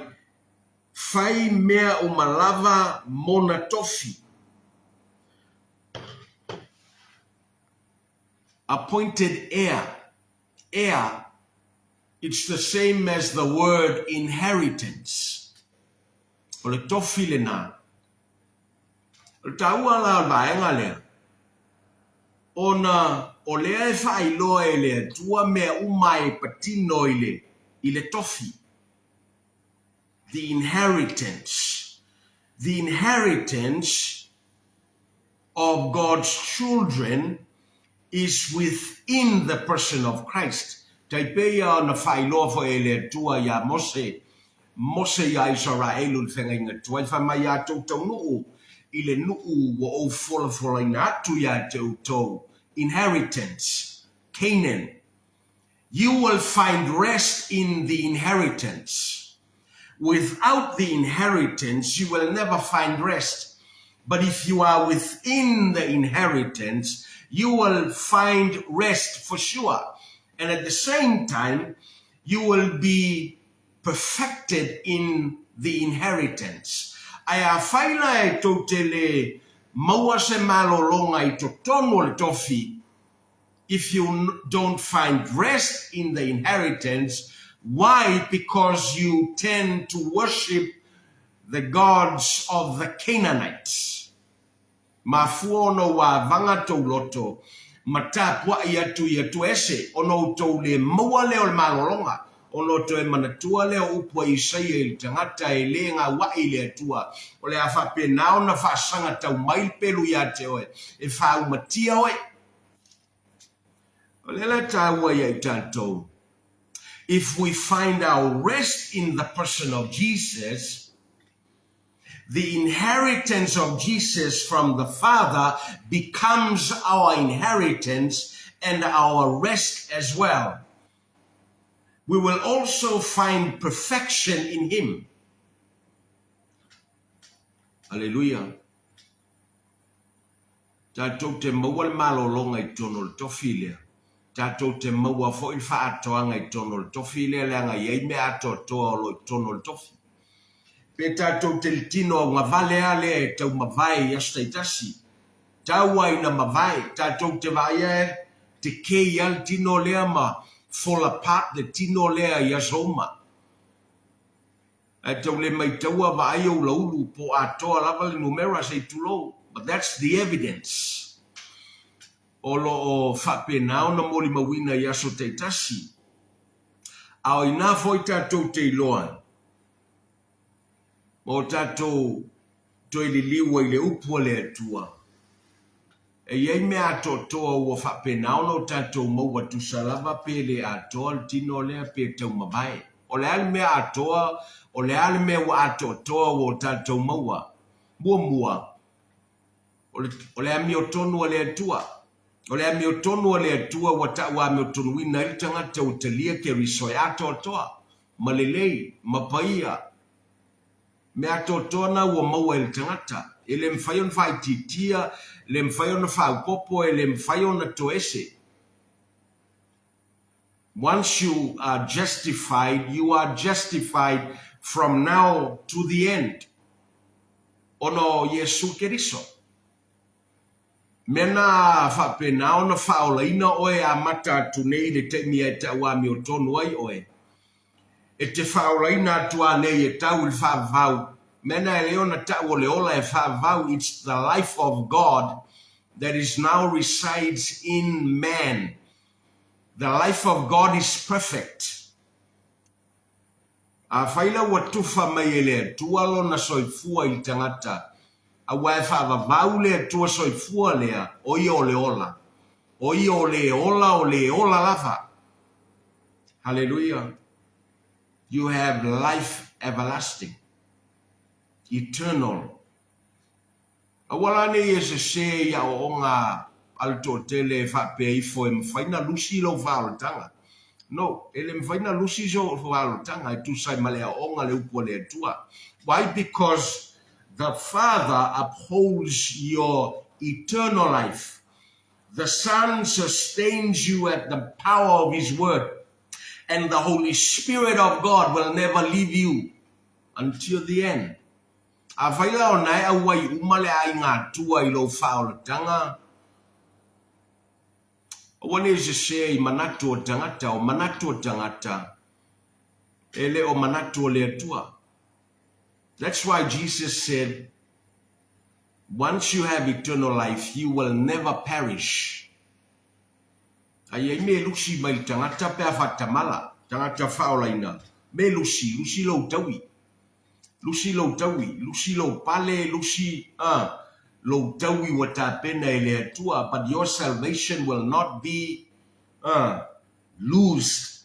S1: Fai mea uma lava mona tofi. Appointed heir, heir, it's the same as the word inheritance. O le tofi lena. O le taua la o le vaega lea, ona o lea e faailoa e le Atua mea uma e patino i le, i le tofi. The inheritance. The inheritance of God's children is within the person of Christ. Tai pei ia ona faailoa foi e le Atua iā Mose, Mose iā Isaraelu i le feagaiga tuai, fai mai a tou taunuu i le nuu ua ou folafolaina atu iā te outou, inheritance, Canaan. You will find rest in the inheritance. Without the inheritance, you will never find rest. But if you are within the inheritance, you will find rest for sure. And at the same time, you will be perfected in the inheritance. Ae afai la e tou te le maua se malologa i totonu o le tofi, if you don't find rest in the inheritance, why? Because you tend to worship the gods of the Canaanites. Mafua ona ua avaga tou loto ma tapuaʻi atu i atua ese, ona outou le maua lea o le malologa, ona o toe manatua lea o upu a Isaia i le tagata e le gauaʻi i le Atua, o le a faapena ona faasaga tau mai le pelu iā te oe, e faaumatia oe. O lea la e taua ia i tatou, if we find our rest in the person of Jesus, the inheritance of Jesus from the Father becomes our inheritance and our rest as well. We will also find perfection in him. Aleluia. Tatou te maua le malologa i totonu o le tofi lea. Tatou te maua foi le faaatoaga i totonu o le tofi lea leaga e i ai mea atoatoa o lo o i totonu o le tofi. Pe tatou te le tino augavale lava lea e tau mavae i aso taitasi, tau lava ina mavae, tatou te vaaia e tekei lava le tino lea ma fall apart le tino lea i aso uma. Ae tau le maitaua vaai ou laulu po atoa lava le numera se i tulou, but that's the evidence o lo o faapena ona molimauina i aso taitasi. A o ina foi tatou te iloa ai, ma o tatou toe liliu ai i le upu a le Atua, E i ai mea atoatoa ua faapena ona o tatou maua tusa lava pe le atoa le tino lea pe taumavae. O le a le mea atoa, o le a le mea ua atoatoa ua o tatou maua? Muamua, o le, o le amiotonu a le Atua. O le amiotonu a le Atua ua tauamiotonuina ai le tagata ua talia Keriso e atoatoa, ma lelei, ma paia. Mea atoatoa na ua maua e le tagata. E le mafai ona faaitiitia, le mafai ona faaopoopo, e le mafai ona toese. Once you are justified, you are justified from now to the end. Ona o Iesu Keriso. Mea na faapena ona faaolaina oe amata atu nei i le taimi e tauamiotonu ai oe. E te faaolaina atu anei e tau i le faavavau. Mea na e le ona tau o le ola e faavavau, it's the life of God. that is now resides in man. The life of God is perfect. Afai la ua tufa mai e le Atua lona soifua i le tagata, aua e faavavau le Atua soifua lea, o ia o le ola. O ia o le ola, o le ola lava. Hallelujah. You have life everlasting. Eternal. Aua la ne i e sesē i aoaoga a le toatele e faapea ifo e mafai na lusi lou faaolataga. No, e le mafai na lusi sou faaolataga e tusa ai ma le aoaoga le upu a le Atua. Why? Because the Father upholds your eternal life. The Son sustains you at the power of His word. And the Holy Spirit of God will never leave you until the end. Afai la o na e auai uma le aiga Atua i lou faaolataga, aua ne i sesē i manatu o tagata, o manatu o tagata e le o manatu o le Atua. That's why Jesus said, once you have eternal life, you will never perish. A i ai me lusi mai le tagata pe a faatamala, tagata faaolaina, me lusi, lusi lou taui. Lusi lou taui, lusi lou pale, lusi, a, lou taui ua tapena e le Atua, but your salvation will not be, a, loosed.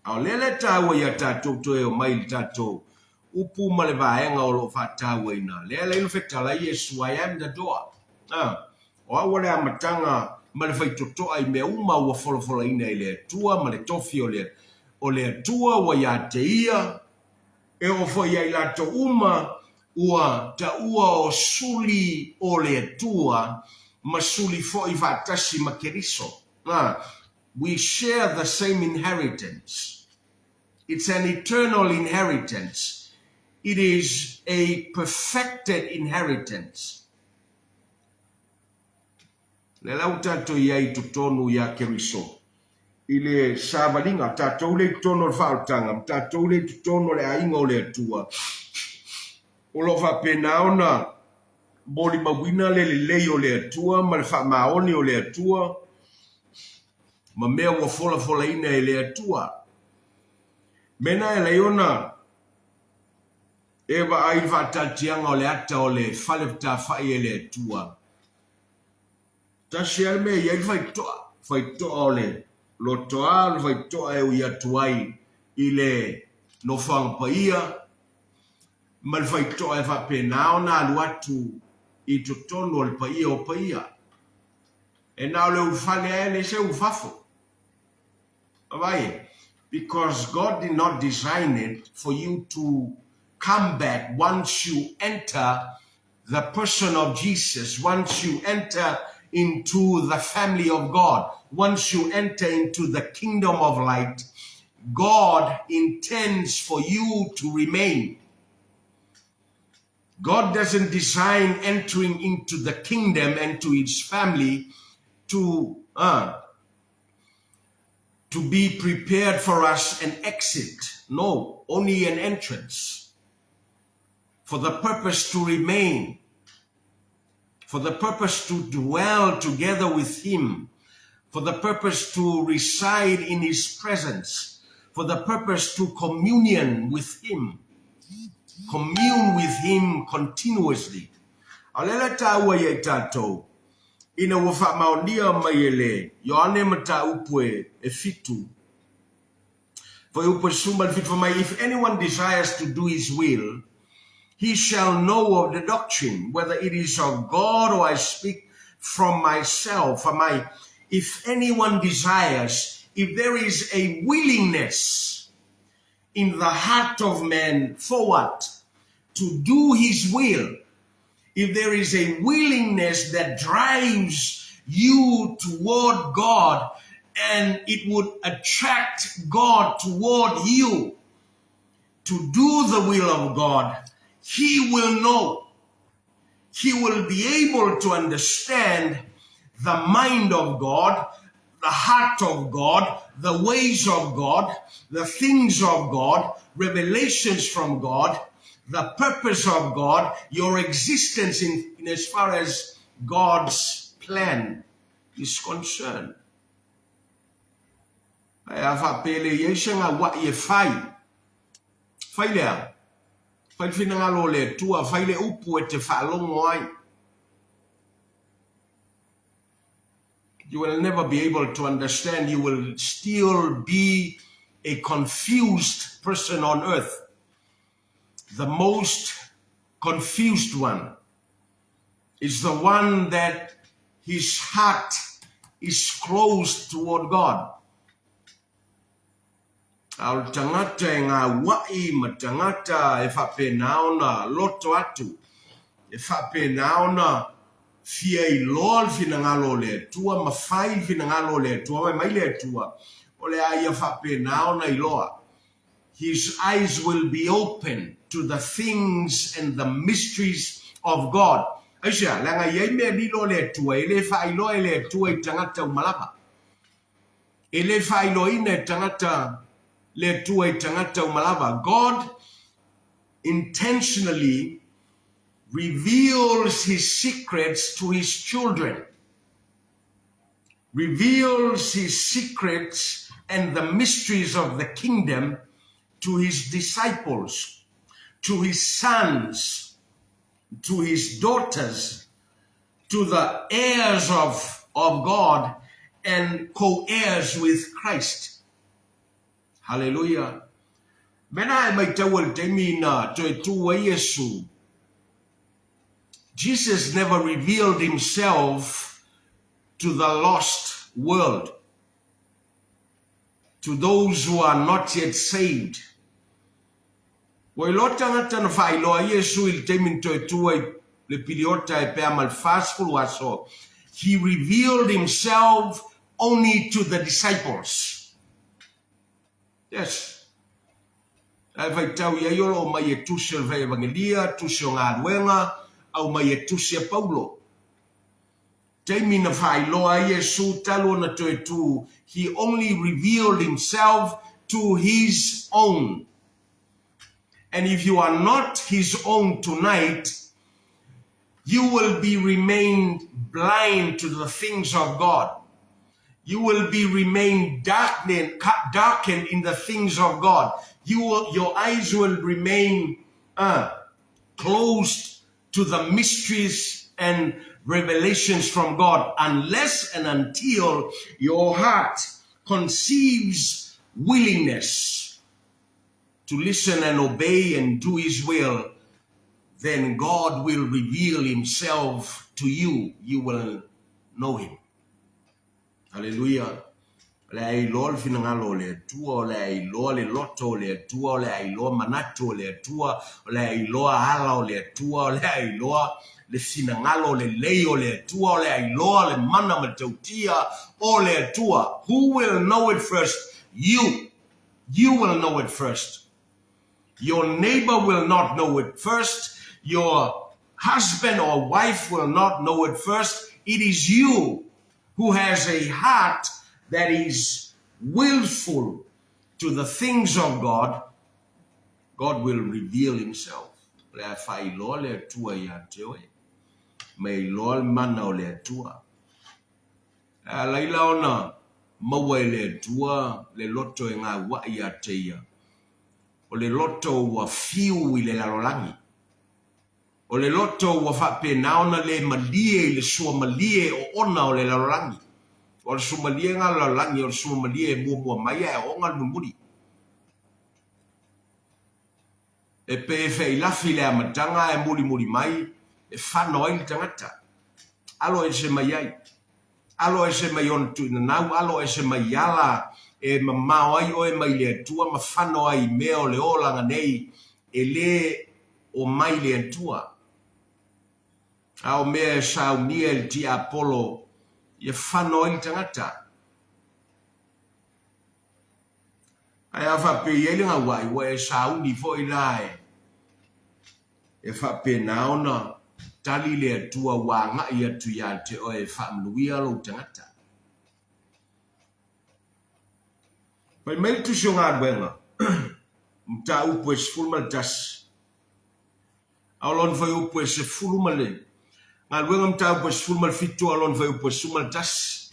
S1: A o lea le taua ia tatou toe o mai le tatou upu ma le vaega o loo faatauaina. Lea lei le fetalai Iesu, I am the door. A, o au o le amataga ma le faitotoa i mea uma ua folafolaina e le Atua ma le tofi o le, o le Atua ua ia te ia, E oo foi ia i latou uma ua taua o suli o le Atua ma suli foi faatasi ma Keriso. A, we share the same inheritance. It's an eternal inheritance. It is a perfected inheritance. Lea la ua tatou i ai i totonu iā Keriso, i le savaliga, tatou lea i totonu o le faaolataga, ma tatou lea i totonu o le aiga o le Atua, o lo o faapena ona molimauina le lelei o le Atua ma le faamaoni o le Atua, ma mea ua folafolaina e le Atua. Mea na e alai ona e vaai i le faataatiaga o le ata o le fale tafai e le Atua. Tasi lava le mea e i ai le faitotoa, faitotoa o le lotoa, o le faitotoa e ui atu ai i le nofoaga paia, ma le faitotoa e faapena ona alu atu i totonu o le paia o paia. E na o le ulufale lava e leai se ulufafo. Vaai, because God did not design it for you to come back once you enter the person of Jesus, once you enter into the family of God, once you enter into the kingdom of light, God intends for you to remain. God doesn't design entering into the kingdom and to his family to uh, to be prepared for us an exit. No, only an entrance. For the purpose to remain, for the purpose to dwell together with him, for the purpose to reside in his presence, for the purpose to communion with him, commune with him continuously. A o lea la taua ia i tatou, ina ua faamaonia mai e le Ioane mataupu e, e fitu, Fuaiupu e 17 fai mai, If anyone desires to do his will, he shall know of the doctrine, whether it is of God or I speak from myself. Fai mai, if anyone desires, if there is a willingness in the heart of man for what? To do his will. If there is a willingness that drives you toward God and it would attract God toward you to do the will of God, he will know. He will be able to understand the mind of God, the heart of God, the ways of God, the things of God, revelations from God, the purpose of God, your existence in, in as far as God's plan is concerned. Ae a faapea e le i ai se gaua'i e fai, fai le a? Fai le finagalo o le Atua, fai le upu e te faalogo ai. You will never be able to understand, you will still be a confused person on earth. The most confused one is the one that his heart is closed toward God. A o le tagata e gaua'i ma tagata e faapena ona loto atu, e faapena ona fia iloa le finagalo o le Atua ma fai le finagalo o le Atua, fai mai le Atua, o le a ia faapena ona iloa. His eyes will be open to the things and the mysteries of God. Aisea? Leaga e i ai mea lilo a le Atua e le faailoa e le Atua i tagata uma lava. E le faailoaina e tagata le Atua i tagata uma lava. God intentionally reveals his secrets to his children. Reveals his secrets and the mysteries of the kingdom to his disciples, to his sons, to his daughters, to the heirs of, of God and co-heirs with Christ. Haleluia. Mena e maitau le taimi na toe tū ai Iesu, Jesus never revealed himself to the lost world, to those who are not yet saved. Ua iloa tagata na faailoa ai Iesu i le taimi na toe tū ai le piliota e pea ma le 40 aso, he revealed himself only to the disciples. Yes. Ae faitau i ai o lo o mai e tusi o le Evangelia, tusi o galuega, aumai e tusi a Paulo. Taimi na faailoa ai Iesu talu ona toe tū, he only revealed himself to his own. And if you are not his own tonight, you will be remain blind to the things of God. You will be remain darkened, darkened in the things of God. You will, your eyes will remain uh, closed to the mysteries and revelations from God unless and until your heart conceives willingness to listen and obey and do His will, then God will reveal Himself to you. You will know Him. Haleluia! O le a iloa le finagalo o le Atua, o le a iloa le loto o le Atua, o le a iloa manatu o le Atua, o le a iloa ala o le Atua, o le a iloa le finagalo lelei o le Atua, o le a iloa le mana ma le tautia o le Atua. Who will know it first? You. You will know it first. Your neighbor will not know it first. Your husband or wife will not know it first. It is you who has a heart that is willful to the things of God. God will reveal himself. O le a faailoa le Atua ia te oe. Ma e iloa le mana o le Atua. A laila ona maua e le Atua le loto e gauaʻi ia te ia. O le loto ua fiu i le lalolagi. O le loto ua faapena ona le malie i le suamalie oona o le lalolagi. O le suamalie lena o le lalolagi, o le suamalie e muamua mai ae oona le mulimuli. E pei e feailafi i le amataga ae mulimuli mai e fano ai le tagata. Alo ese mai ai. Alo ese mai ona tuinanau, alo ese mai i ala e mamao ai oe mai le Atua ma fano ai i mea o le olaga nei e lē o mai le Atua. A o mea e saunia e le tiapolo ia fano ai le tagata. Ae a faapea i ai le gauaʻi, ua e sauni foi la e e faapena ona tali le Atua ua agai atu ia te oe e faamanuia lou tagata. Fai mai le Tusi o Galuega, mataupu e 11, a o lona fuaiupu e 10 ma le. Galuega mataupu e 17 a lona fuaiupu e 11.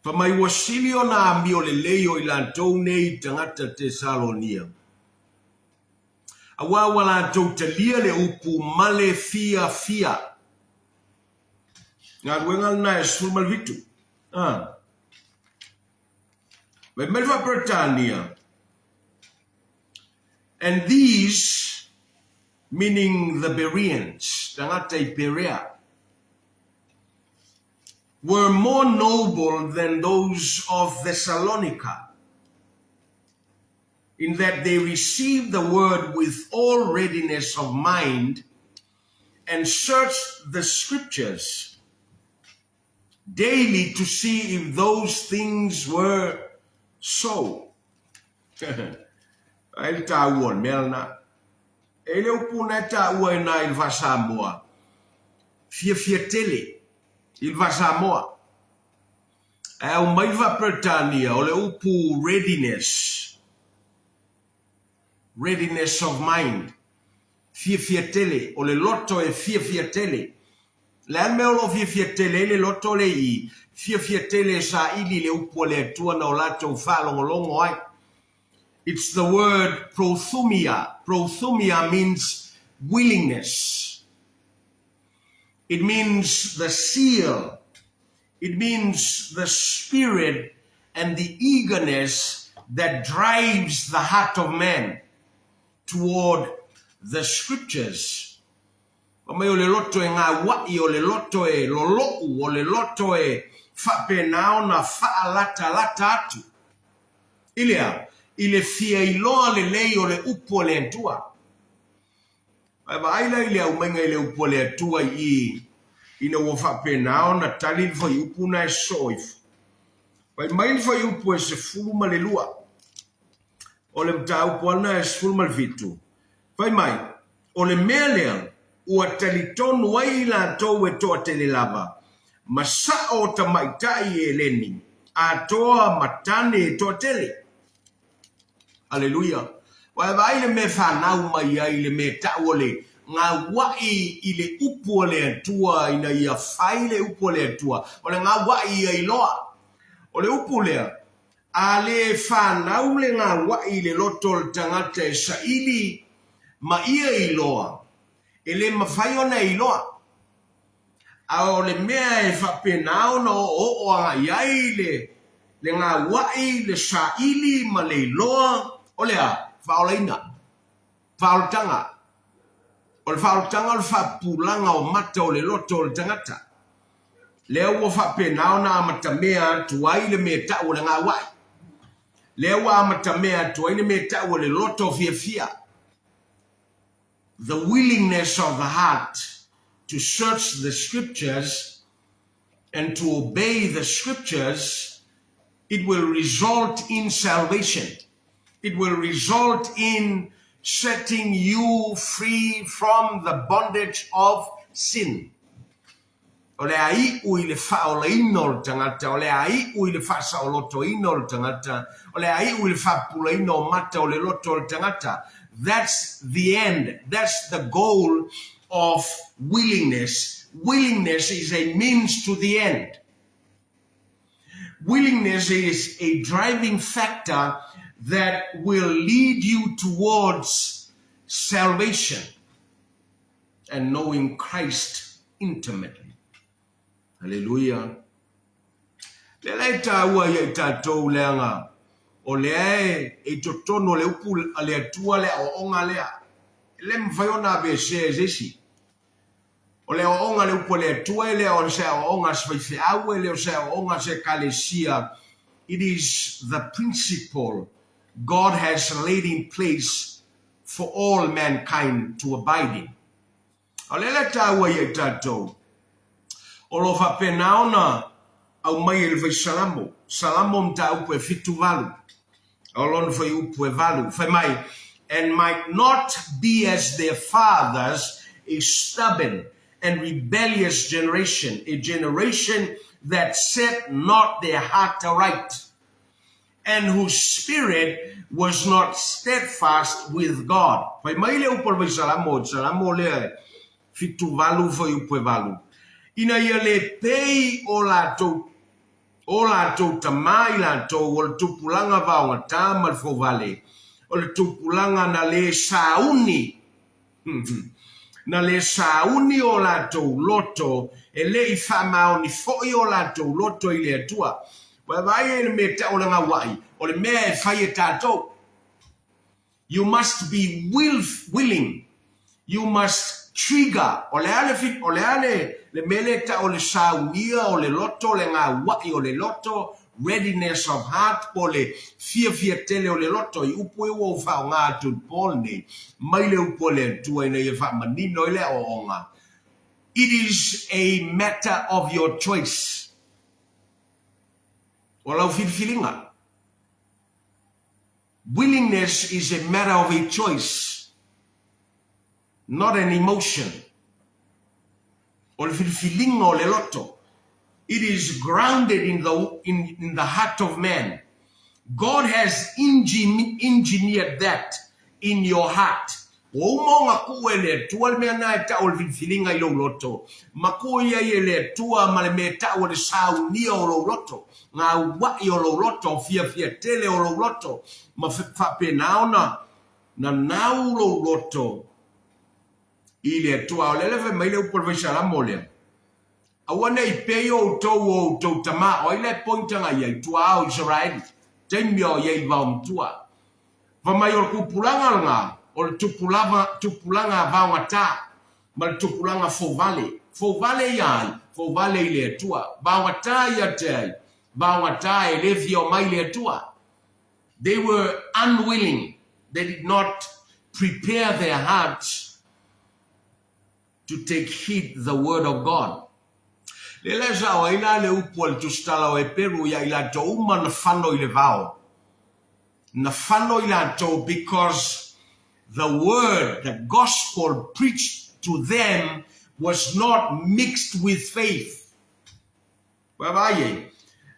S1: Fai mai ua sili ona amio lelei o i latou nei tagata Tesalonia, auā ua latou talia le upu ma le fiafia. Galuega lena e 17. Ah. Fai mai le Faa-Peretania, And these, meaning the Bereans, tagata i Perea, were more noble than those of Thessalonica, in that they received the word with all readiness of mind and searched the scriptures daily to see if those things were so. Ai le taua o le mea lena. E le upu na e taua i na i le Faa-Samoa, fiafia tele i le Faa-Samoa. Ae aumai le Faa-Peretania, o le upu readiness, readiness of mind, fiafia tele, o le loto e fiafia tele. Le a le mea o lo o fiafia tele ai le loto le i fiafia tele e saili i le upu a le Atua na o latou faalogologo ai. It's the word prothumia. Prothumia means willingness. It means the seal. It means the spirit and the eagerness that drives the heart of man toward the scriptures. Fai mai o le loto e gauaʻi, o le loto e loloʻu, o le loto e faapena ona faalatalata atu. I le a? I le fia iloa lelei o le upu a le Atua. Ae vaai la i le aumaiga i le upu a le Atua i i, ina ua faapena ona tali le fuaiupu na e sosoo ifo. Fai mai le fuaiupu e 12. O le mataupu lava lena e 17. Fai mai, o le mea lea ua talitonu ai i latou e toatele lava, ma sao tamaitai Eleni, atoa ma tane e toatele. Aleluia! Ua e vaai le mea e fanau mai ai le mea e tau o le gauaʻi i le upu a le Atua ina ia fai le upu a le Atua. O le gauaʻi ia iloa. O le upu lea, A le fanau le gauaʻi i le loto o le tagata e saili ma ia iloa, e le mafai ona e iloa. A o le mea e faapena ona oooo agai ai le le gauaʻi, le saili ma le iloa, o le a? Faaolaina. Faaolataga. O le faaolataga o le faapupulaga o mata o le loto o le tagata. Lea ua faapena ona amatamea atu ai le mea tau o le gauaʻi. Lea ua amatamea atu ai le mea tau o le loto fiafia. The willingness of the heart to search the scriptures and to obey the scriptures, it will result in salvation. It will result in setting you free from the bondage of sin. O le a iʻu i le faaolaina o le tagata, o le a iʻu i le faasaolotoina o le tagata, o le a iʻu i le faapupulaina o mata o le loto o le tagata. That's the end. That's the goal of willingness. Willingness is a means to the end. Willingness is a driving factor that will lead you towards salvation and knowing Christ intimately. Haleluia. Lea la e taua ia i tatou leaga o lea e i totonu o le upu a le Atua le aoaoga lea. E le mafai ona aveesea e se isi. O le aoaoga a le upu a le Atua e le o se aoaoga a se faifeau, e le o se aoaoga a se ekalesia. It is the principle God has laid in place for all mankind to abide in. A o lea la e taua ia i tatou, o lo o faapena ona aumai e le fai Salamo, Salamo mataupu e 78, a o lona fuaiupu e 8, fai mai, And might not be as their fathers, a stubborn and rebellious generation, a generation that set not their heart aright. and whose spirit was not steadfast with God. Fai mai le upu a le Faisalamo, i Salamo lea e 78 fuaiupu e 8, Ina ia le pei o latou o latou tamā i latou o le tupulaga vaogatā ma le fouvale, o le tupulaga na lē sauni, na lē sauni o latou loto, e le i faamaoni foi o latou loto i le Atua. Ua e vaai ai i le mea e tau o le gauaʻi, o le mea e fai e tatou. You must be willing, you must trigger, o le a le, o le a le, le mea lea e tau o le saunia o le loto, le gauaʻi o le loto, readiness of heart, po o le fiafia tele o le loto, i upu ia ua ou faaaoga atu i le po lenei, mai le upu a le Atua ina ia faamanino ai le aoaoga, It is a matter of your choice. O lau filifiliga. Willingness is a matter of a choice, not an emotion. O le filifiliga o le loto. It is grounded in the, in, in the heart of man. God has engineered that in your heart. Ua uma ona tuu e le Atua le mea na e tau o le filifiliga i lou loto, ma tuu i ai e le Atua ma le mea e tau o le saunia o lou loto, ngā uaʻi o lou loto, fiafia tele o lou loto, ma faapena ona nanau lou loto i le Atua. A o lea la e fai mai le upu a le Faisalamo lea, Aua ne i pei outou o outou tamā, o ai la e pointaga i ai, tuaā o Isaraeli, taimi a o i ai i le vaomatua. Fai mai o le tupulaga lena, o le tupulaga, tupulaga vaogatā, ma le tupulaga fouvale. Fouvale ia ai? Fouvale i le Atua. Vaogatā ia te ai? Vaogatā e le fia omai i le Atua. They were unwilling, they did not prepare their hearts to take heed the word of God. Lea la e sao ai la le upu a le tusitala o Eperu ia i latou uma na fano i le vao. Na fano i latou because the word, the gospel preached to them was not mixed with faith. Ua vaai ai.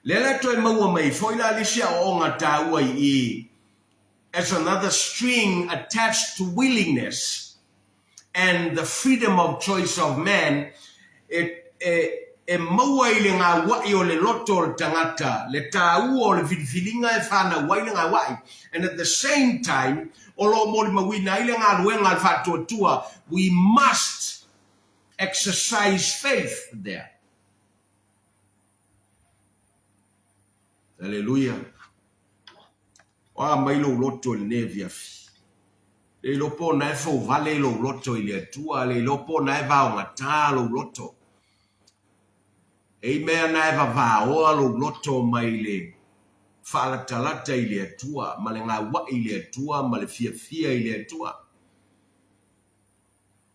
S1: Lea la e toe maua mai foi la le isi aoaoga taua i i as another string attached to willingness and the freedom of choice of man e, e, e maua i le gauaʻi o le loto o le tagata le taua o le filifiliga e fanau ai le gauaʻi and at the same time o lo o molimauina ai le galuega a le faatuatua we must exercise faith there. Aleluia. O a mai lou loto i lenei afiafi. Le iloa po o na e fouvale lou loto i le Atua, le iloa po o na e vaogatā lou loto. E i mea na e vavaoa lou loto mai le faalatalata i le Atua, ma le gauaʻi i le Atua, ma le fiafia i le Atua.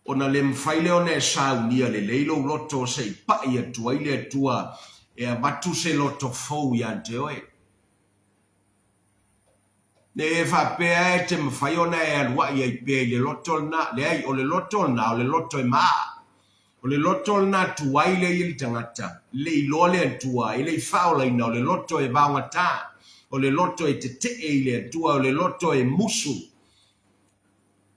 S1: Ona le mafai lea ona e saunia lelei lou loto se i paʻi atu ai le Atua e avatu se loto fou iā te oe. Ne i e faapea e te mafai ona e aluaʻi ai pea i le loto lena. Leai, o le loto lena, o le loto e maa. O le loto lena tuai lea i le tagata, le iloa le Atua, e le i faaolaina, o le loto e vaogatā, o le loto e tetee i le Atua, o le loto e musu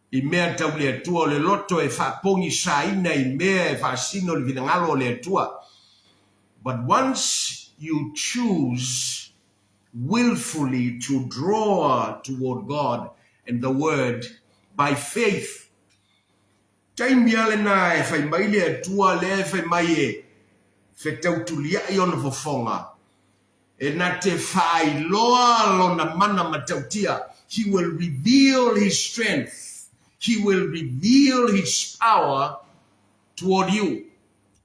S1: I mea tau le Atua, o le loto e faapogisaina i mea e faasino i le finagalo o le Atua. But once you choose willfully to draw toward God and the Word by faith, taimi lava lena e fai mai le Atua lea e fai mai e fetautuliaʻi ona fofoga, E na te faailoa lona mana matautia, He will reveal his strength, he will reveal his power toward you.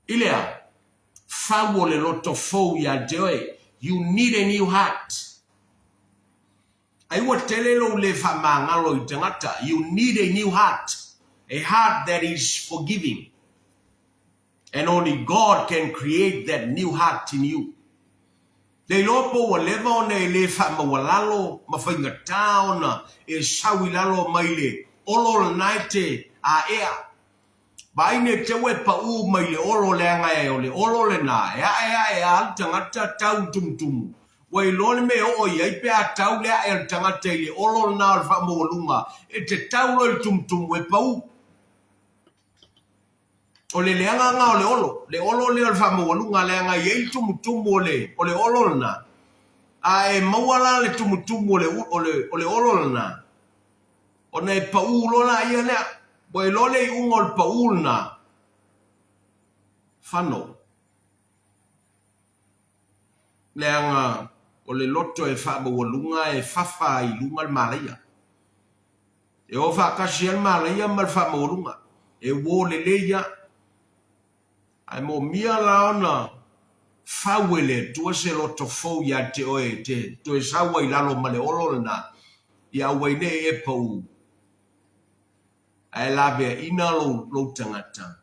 S1: I le a? Fau o le loto fou iā te oe, you need a new heart. Ai ua tele lou le faamagalo i tagata, you need a new heart, a heart that is forgiving. And only God can create that new heart in you. Le iloa po ua leva ona e le faamaualalo ma faigata ona e sau i lalo mai le olo lena e te aea. Vaai ne te ua e paʻū mai le olo leaga e o le olo lena e ae ae a le tagata tau tumutumu. Ua iloa le mea e oo i ai pe a tau le ae a le tagata i le olo lena o le faamaualuga e te tau loa i le tumutumu e pau. O le leaga lena o le olo, le olo lea o le faamaualuga leaga e i ai le tumutumu o le, o le olo lena. A e maua la le tumutumu o le, o le, o le olo lena, ona e pau loa laia lea. Ua iloa le iuga o le pau lena, fano. Leaga o le loto e faamaualuga e fafa i luga le malaia. E o faatasi ai le malaia ma le faamaualuga, e uo lelei lava. Ae moomia la ona fau e le Atua se loto fou ia te oe e te toe sau ai i lalo ma le olo lena, ia aua ai ne i e pau, ae laveaina lou, lou tagata.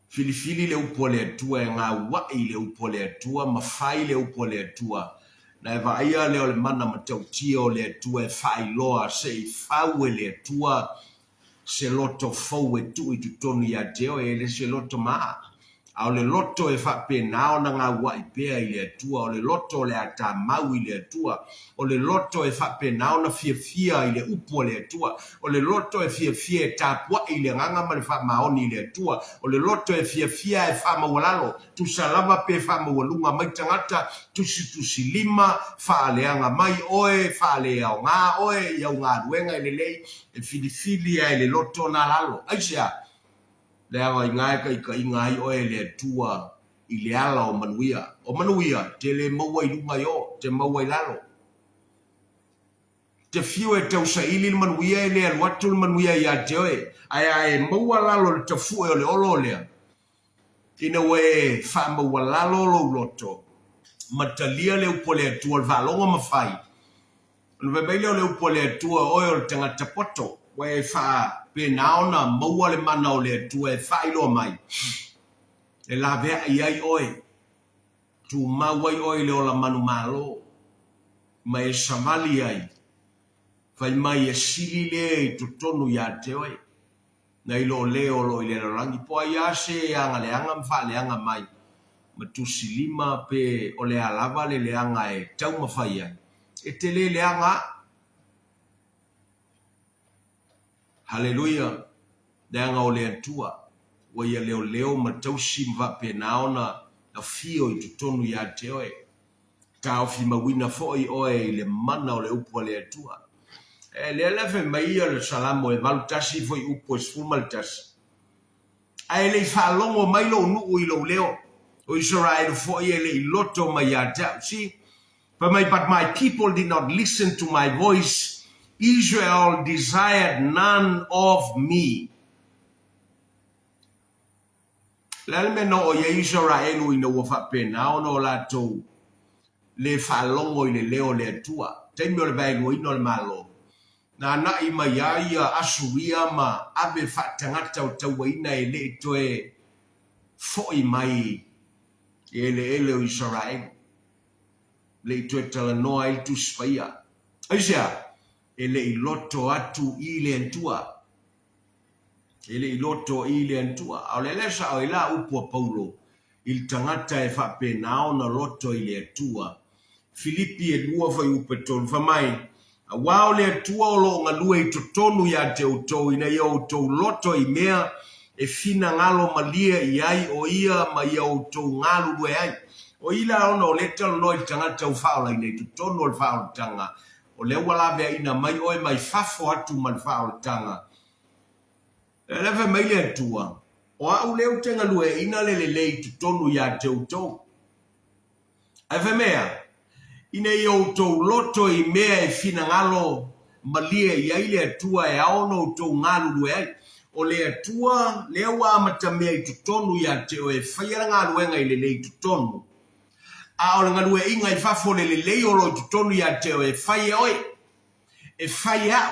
S1: Filifili le upu a le Atua e gaua'i i le upu a le Atua ma fai le upu a le Atua, na e vaaia lea o le mana matautia o le Atua e faailoa se i fau e le Atua se loto fou e tuu i totonu ia te oe, e le se loto maa, a o le loto e faapena ona gaua'i pea i le Atua, o le loto o le a tamau i le Atua, o le loto e faapena ona fiafia i le upu a le Atua, o le loto e fiafia e tapua'i i le agaga ma le faamaoni i le Atua, o le loto e fiafia e faamaualalo, tusa lava pe faamaualuga mai tagata, tusitusilima, faaleaga mai oe, faaleaoga oe i au galuega e lelei, e filifili a e le loto na lalo. Aisea? Leaga i ina e taitaiga ai oe e le Atua i le ala o manuia. O manuia, te le maua i luga i o, te maua i lalo. Te fiu e tausaili le manuia e le alu atu le manuia ia te oe, ae a e maua lalo i le tafue o le olo lea, ina ua e faamaualalo lou loto ma talia le upu a le Atua o le faalogo ma fai, ona fai mai lea o le upu a le Atua, o oe o le tagata poto, ua e faapena ona maua le mana o le Atua e faailoa mai, e laveai ai oe, tumau ai oe i le ola manumalo, ma e savali ai, fai mai e sili lea i totonu ia te oe, nai lo le o lo o i le lalolagi. Po o ai lava se e agaleaga ma faaleaga mai ma tusilima pe o le a lava le leaga e taumafai ai, e tele leaga. Haleluia! Leaga o le Atua ua ia leoleo ma tausi ma faapena ona afio i totonu ia te oe. Taofi mauina foi oe i le mana o le upu a le Atua. E lea la fai mai ia le Salamo e 81 foi upu e 11, Ae le i faalogo mai lou nuu i lou leo, o Isaraelu foi e le i loto mai ia te au. See? Fai mai, But my people did not listen to my voice, Israel desired none of me. O le a le mea na oo i ai Isaraelu ina ua faapena ona o latou le faalogo i le leo o le Atua? Taimi o le vaeluaina o le Malo, na anaʻi mai ai ia Asuria ma ave faatagata o tauaina e le i toe foʻi mai i eleele o Isaraelu. Le i toe talanoa ai le Tusi Paia. Aisea? E le i loto atu i le Atua. E le i loto i le Atua. A o le lea sao ai la upu a Paulo i le tagata e faapena ona loto i le Atua. Filipi e 2 fuaiupu e 3, fai mai, Aua o le Atua o lo o galue i totonu ia te outou ina ia outou loto i mea e finagalo malie i ai o ia ma ia outou galulue ai. O i la ona o lea talanoa i le tagata ua faaolaina i totonu o le faaolataga, o lea ua laveaina mai oe mai fafo atu ma le faaolataga. O lea fai mai le Atua, O au lea ou te galueaina le lelei i totonu ia te outou. Ae fai mai a, ina ia outou loto i mea e finagalo malie i ai le Atua e ao ona outou galulue ai. O le Atua lea ua amatamea i totonu ia te oe e faia le galuega i lelei i totonu, a o le galueaiga i fafo o le lelei o lo o i totonu ia te oe e fai e oe. E fai e au,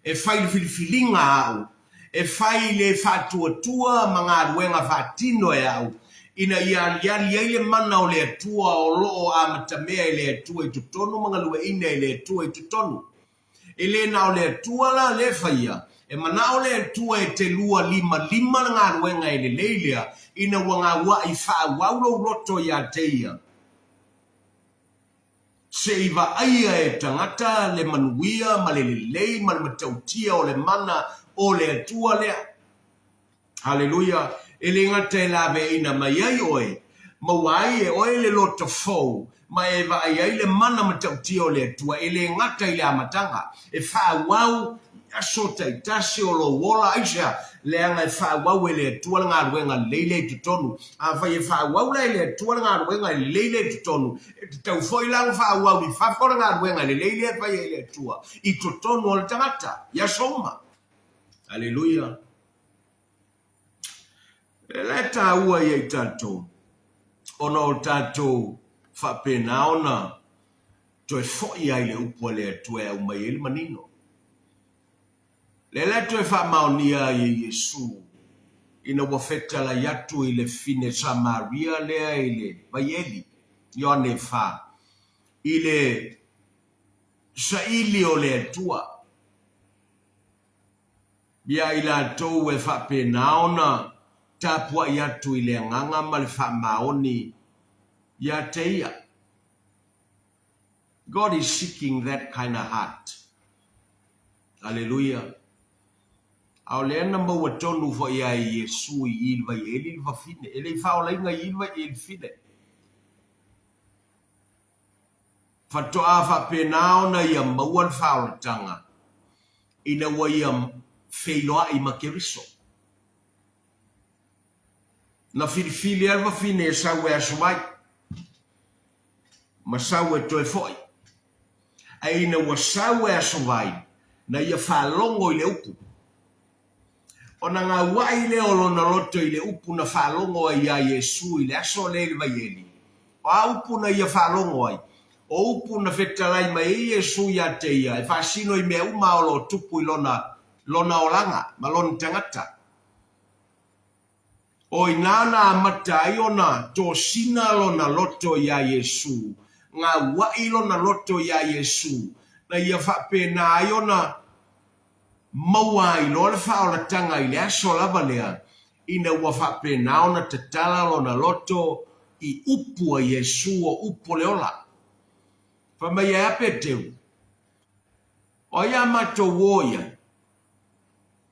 S1: e fai i le filifiliga a au, e fai i le faatuatua ma galuega faatino e au, ina ia aliali ai le mana o le Atua o lo o amatamea e le Atua i totonu ma galueaina e le Atua i totonu. E le na o le Atua la lea e faia, e manao le Atua e te lualimalima le galuega e lelei lea, ina ua gauaʻi faaauau lou loto ia te ia. Se i vaaia e tagata le manuia ma le lelei ma le matautia o le mana o le Atua lea. Haleluia! E le gata e laveaiina mai ai oe, maua ai e oe le loto fou, ma e vaai ai le mana matautia o le Atua, e le gata i le amataga, e faaauau i aso taitasi o lou ola. Aisea? Leaga e faaauau e le Atua le galuega lelei lea i totonu. Afai e faaauau la e le Atua le galuega lelei lea i totonu, e tatau foi la ona faaauau i fafo le galuega lelei lea e fai e le Atua i totonu o le tagata i aso uma. Aleluia! E la e taua ia i tatou, ona o tatou faapena ona toe foi ai le upu a le Atua e aumai ai le manino. Lea la e toe faamaonia ai e Iesu ina ua fetalai atu i le fine Samaria lea i le vaieli, Ioane 4, i le saili o le Atua. Ia i latou e faapena ona tapuai atu i le agaga ma le faamaoni ia te ia. God is seeking that kind of heart. Aleluia. A o lea na maua tonu foi ai Iesu i i le vaieli le vafine. E le i faaolaina i i le vaieli le fine. Faatoa faapena ona ia maua le faaolataga ina ua ia feiloai ma Keriso. Na filifili ai le vafine e sau e aso mai, ma sau e toe foi. Ae ina ua sau e aso vai, na ia faalogo i le upu. Ona gauai lea o lona loto i le upu na faalogo ai iā Iesu i le aso lea i le vaieli. O a upu na ia faalogo ai? O upu na fetalai mai ai Iesu iā te ia e faasino i mea uma o lo o tupu i lona, lona olaga ma lona tagata. O i nā na amata ai ona tosina lona loto iā Iesu, gauai lona loto iā Iesu, na ia faapena ai ona maua ai loa le faaolataga i le aso lava lea, ina ua faapena ona tatala lona loto i upu a Iesu o upu o le ola. Fai mai ai a Peteru, O ai a matou o i ai?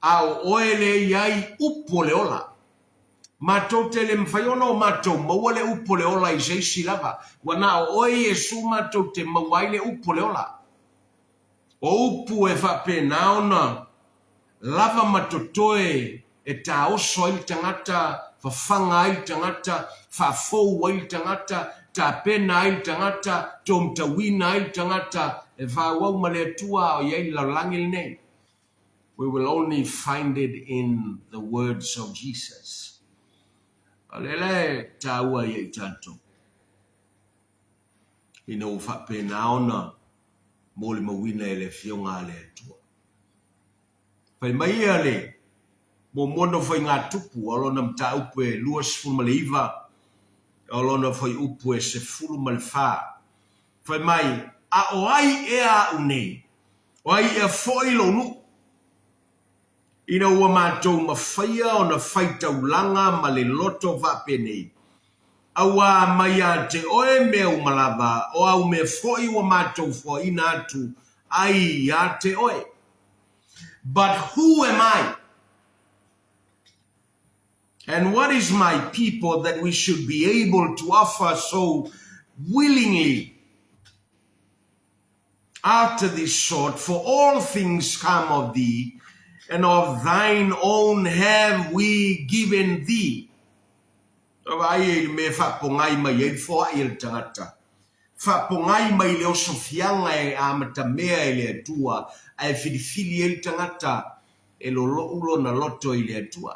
S1: A o oe lea e i ai upu o le ola. Matou te le mafai ona o matou maua le upu o le ola i se isi lava. Ua na o oe Iesu matou te maua ai le upu o le ola. O upu e faapena ona lava ma totoe e taoso ai le tagata, fafaga ai le tagata, faafou ai le tagata, tapena ai le tagata, tomatauina ai le tagata e faaauau ma le Atua a o i ai le lalolagi lenei. We will only find it in the words of Jesus. A lea la e taua ia i tatou, ina ua faapena ona molimauina e le Afioga a le Atua. Fai mai ia le muamua na faigatupu a o lona mataupu e 29 a o lona fuaiupu e 14. Fai mai, A o ai ea au nei? O ai ea foi lou nuu? Ina ua matou mafaia ona fai taulaga ma le loto faapenei, auā mai ia te oe mea uma lava, o au mea foi ua matou foaina atu ai ia te oe. But who am I? And what is my people that we should be able to offer so willingly after this sort? For all things come of thee, and of thine own have we given thee. Vaai i le mea e faapogai mai ai le foai a le tagata. Faapogai mai le osofiaga e amatamea e le Atua ae filifili ai le tagata e lolou lona loto i le Atua.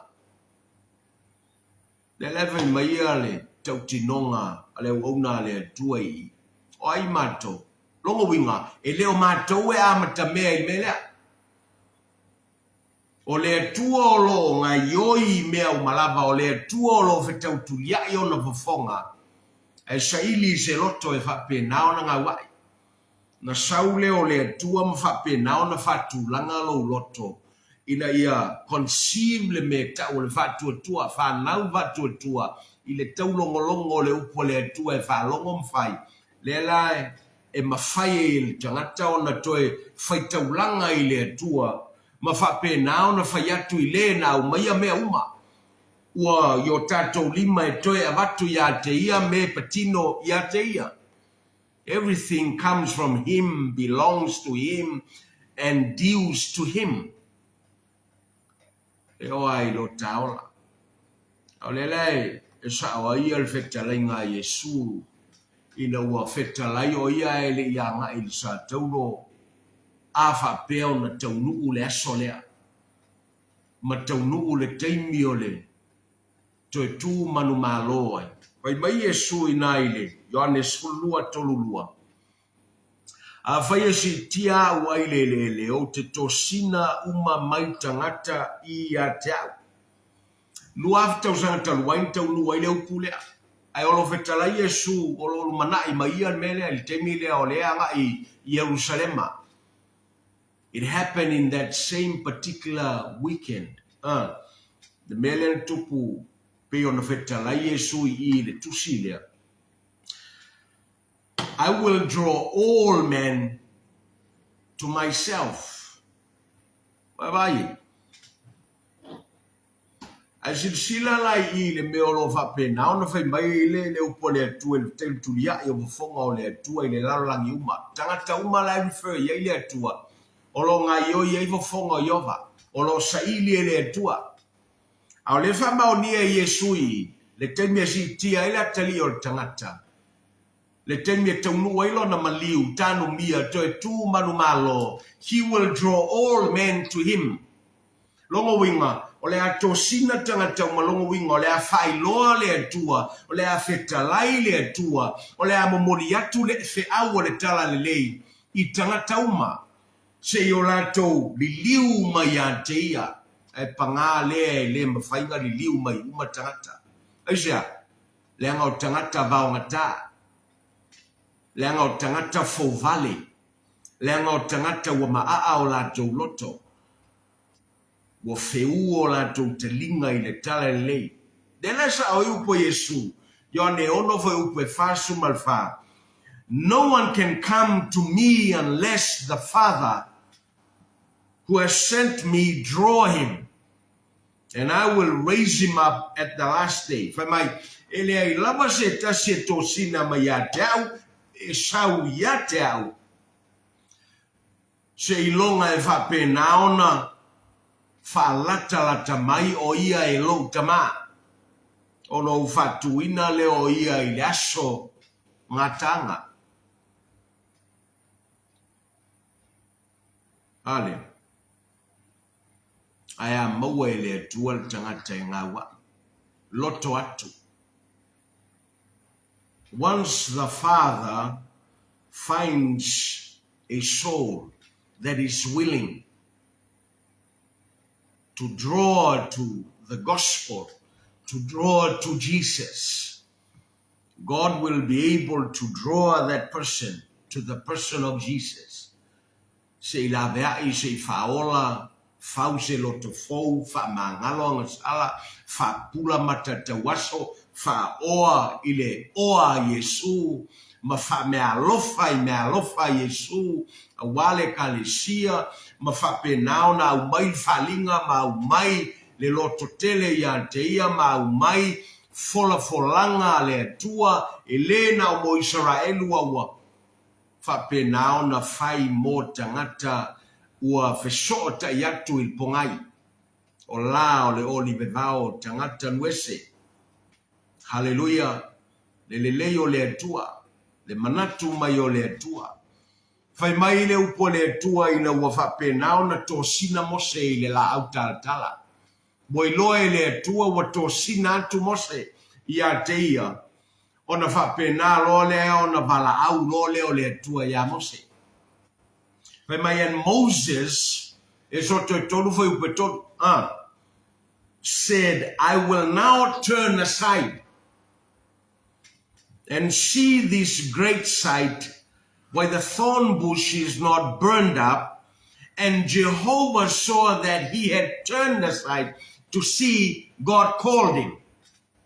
S1: Lea la e fai mai ia le tautinoga a le auauna a le Atua i i, O ai matou? Lona uiga, e le o matou e amatamea i le mea lea. O le Atua o lo o gaioi i mea uma lava, o le Atua o lo o fetautuliaʻi ona fofoga, ae saili i se loto e faapena ona gauaʻi. Na sau lea o le Atua ma faapena ona faatulaga lou loto ina ia conceive le mea e tau o le faatuatua, fanau faatuatua i le taulogologo o le upu a le Atua e faalogo ma fai. Lea la e. e mafai ai e le tagata ona toe faitaulaga i le Atua ma faapena ona fai atu i le na aumaia mea uma ua i o tatou lima e toe avatu ia te ia me patino ia te ia. Everything comes from him, belongs to him and dues to him. E oo lava i lo ta ola. A o lea la e sao ai ia le fetalaiga a Iesu ina ua fetalai o ia ae le i agai i le Sataulo a faapea ona taunuu le aso lea ma taunuu le taimi o le toe tu manumalo ai. Fai mai Iesu i ina i le Ioane 12, 32, Afai e siitia au ai le eleele, ou te tosina uma mai tagata i ia te au. 2000 tausaga talu ai na taunuu ai le upu lea. Ae o lo o fetalai Iesu, o lo o lumanai mai ia le mea lea i le taimi lea o lea e agai i Ierusalema. It happened in that same particular weekend. A, le mea lea na tupu pei ona fetalai Iesu i i i le tusi lea. I will draw all men to myself. Vaavaai e. Ae silasila la i i le mea o lo o faapena ona fai mai ai le le upu a le Atua i le tautulia'i o fofoga o le Atua i le lalolagi uma. Tagata uma la e refer i ai le Atua, o lo o gaoioi ai fofoga o Ieova, o lo o saili e le Atua. A o lea e faamaonia e Iesu i le taimi e siitia ai le atalii o le tagata, le taimi e taunuu ai lona maliu, tanumia, toe tu manumalo, He will draw all men to Him. Lona uiga, o le a tosina tagata uma, lona uiga, o le a faailoa le Atua, o le a fetalai le Atua, o le a momoli atu le feau o le Talalelei i tagata uma, se i o latou liliu mai ia te Ia, ae pagā lea e le mafai ona liliu mai uma tagata. Aisea? Leaga o tagata vaogatā, leaga o tagata fouvale, leaga o tagata ua maaa o latou loto, ua feū o latou taliga i le Talalelei. Lea la e sao ai upu a Iesu, Ioane 6 fuaiupu e 44, No one can come to me unless the Father who has sent me draw him, and I will raise him up at the last day. Fai mai, e leai lava se tasi e tosina mai ia te au, e sau ia te au, seiloga e faapena ona faalatalata mai o ia e lou Tama, ona ou faatuina lea o ia i le aso gataaga. A lea, ae a maua e le Atua le tagata e gauaʻi, loto atu. Once the Father finds a soul that is willing to draw to the gospel, to draw to Jesus, God will be able to draw that person to the person of Jesus. Se i laveai, se i faaola, fau se loto fou, faamagalo agasala, faapula mata tauaso, faaoa i le oa a Iesu, ma faameaalofa i meaalofa a Iesu, aua le Ekalesia, ma faapena ona aumai le faaliga ma aumai le lototele ia te ia ma aumai folafolaga a le Atua, e le na o mo Isaraelu a ua faapena ona fai mo tagata ua fesootai atu i le pogai o la o le olive vao tagata nuese. Haleluia! Le lelei o le Atua, le manatu mai o le Atua. Fai mai le upu a le Atua ina ua faapena ona tosina Mose i le laau talatala. Ua iloa e le Atua ua tosina atu Mose ia te ia, ona faapena loa lea ona valaau loa lea o le Atua iā Mose. Fai mai, And Moses, Esoto e tolu fuaiupu e tolu, a, said, I will now turn aside and see this great sight, why the thorn bush is not burned up. And Jehovah saw that he had turned aside to see, God called him.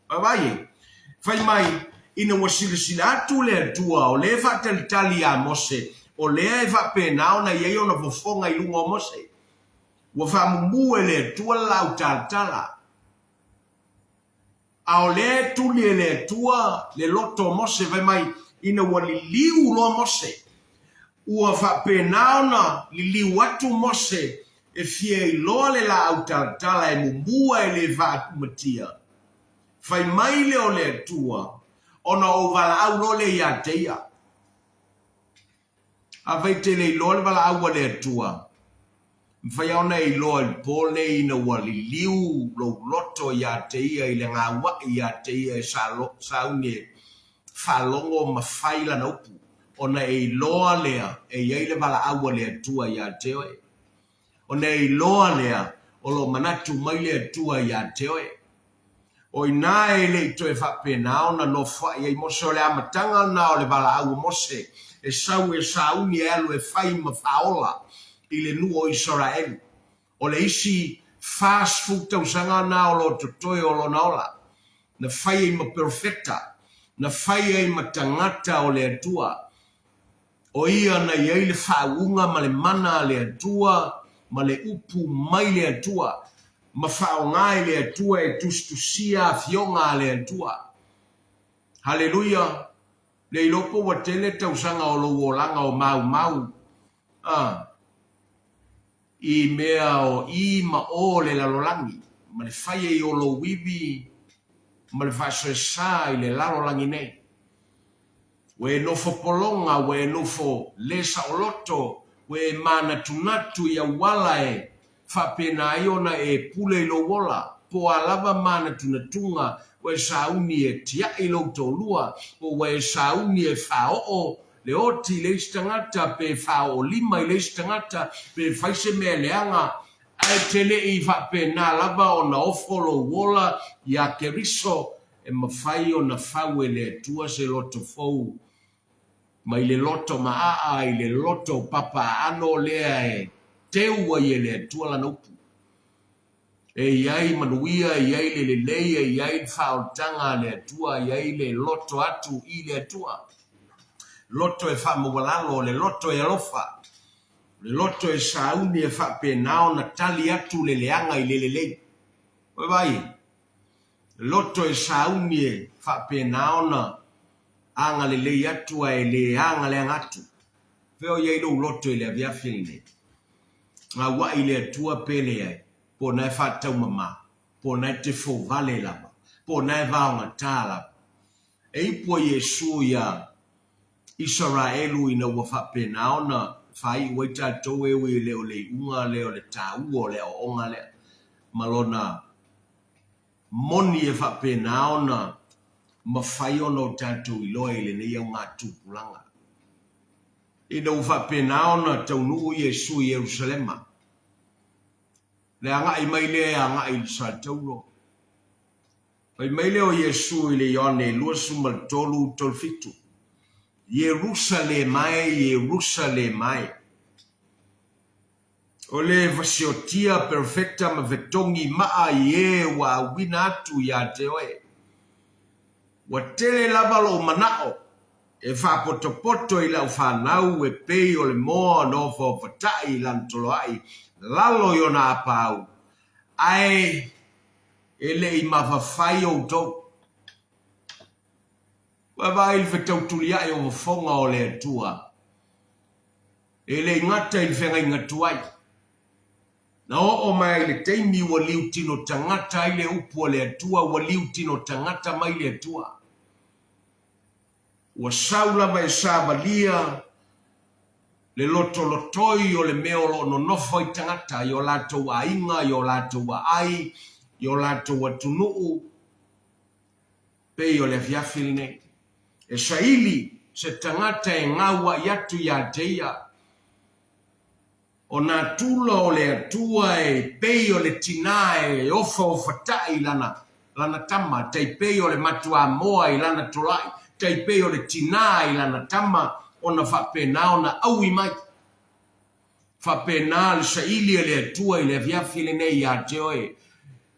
S1: Vaavaai, fai mai, Ina ua silasila atu le Atua o lea e faatalitali iā Mose, o lea e faapena ona i ai ona fofoga i luga o Mose. Ua faamumu e le Atua le laau talatala. A o lea e tuli e le Atua le loto o Mose, fai mai, ina ua liliu loa Mose, ua faapena ona liliu atu Mose e fia iloa le laau talatala e mumu ae le faaumatia. Fai mai lea o le Atua, Ona ou valaau loa lea ia te ia. Afai e te le iloa le valaau a le Atua, mafai lava ona e iloa i le po lenei ina ua liliu lou loto ia te Ia i le gaua'i ia te Ia e sauni e faalogo ma fai Lana upu, ona e iloa lea e i ai le valaau a le Atua ia te oe. Ona e iloa lea o lo o manatu mai le Atua ia te oe. O i ina e le i toe faapena ona nofoa'i ai Mose, o le amataga lena o le valaau o Mose e sau e sauni e alu e fai ma faaola i le nuu o Isaraelu. O le isi 40 tausaga lena o lo o totoe o lona ola, na fai ai ma perofeta, na fai ai ma tagata o le Atua. O ia na i ai le faauuga ma le mana a le Atua ma le upu mai le Atua, ma faaaoga e le Atua e tusitusia afioga a le Atua. Haleluia! Le iloa po ua tele tausaga o lou olaga o maumau, a, i mea o i ma o le lalolagi, ma le fai ai o lou ivi ma le faasoesa i le lalolagi nei. Ua e nofo pologa, ua e nofo le saoloto, ua e manatunatu i auala e faapena ai ona e pule i lou ola, po o a lava manatunatuga ua e sauni e tia'i lou toalua, po ua e sauni e faaoo le oti i le isi tagata, pe faaoo lima i le isi tagata, pe fai se mea leaga, ae te le i faapena lava ona ofo lou ola iā Keriso E mafai ona fau e le Atua se loto fou mai le loto maaa i le loto papa aano lea e teu ai e le Atua lana upu. E i ai manuia, e i ai le lelei, e i ai le faaolataga a le Atua, e i ai le loto atu i le Atua. Loto e faamaualalo, le loto e alofa, le loto e sauni e faapena ona tali atu le leaga i le lelei. Ua e vaai? Loto e sauni e faapena ona agalelei atu ae le agaleaga atu. Fea o i ai lou loto i le afiafi lenei? Gaua'i i le Atua pe leai, po o na e faataumamā, po o na e te fovale lava, po o na e vaogatā lava. E ipu a Iesu iā Isaraelu ina ua faapena ona faaiu ai tatou e ui e le o le iuga lea o le taua o le aoaoga lea ma lona moni e faapena ona mafai ona o tatou iloa i lenei augatupulaga. Ina ua faapena ona taunuu Iesu i Ierusalema, le agai mai lea e agai i le Satauro. Fai mai lea o Iesu i le Ioane 23, 37, Ierusalema e, Ierusalema e! O le vasiotia perfecta ma fetogi maa i e ua auina atu ia te oe. Ua tele lava lou manao e faapotopoto i lau fanau e pei o le moa nofoafatai i lana toloai lalo i ona apaau, ae e le i mafafai outou. Ua vaai i le fetautulia'i o fofoga o le Atua. E le i gata i le feagaiga tuai. Na oo mai ai le taimi ua liutino tagata ai le upu a le Atua, ua liutino tagata mai le Atua. Ua sau lava e savalia le lotolotoi o le mea o lo o nonofo ai tagata i o latou aiga, i o latou aai, i o latou atunuu, pei o le afiafi lenei. E saili se tagata e gaua'i atu ia te ia. O nā tula o le Atua e pei o le tinā e ofaofata'i i lana, lana tama, tai pei o le matuamoa i lana tola'i, tai pei o le tinā i lana tama, ona faapena ona ʻaui mai. Faapena le saili a le Atua i le afiafi lenei ia te oe,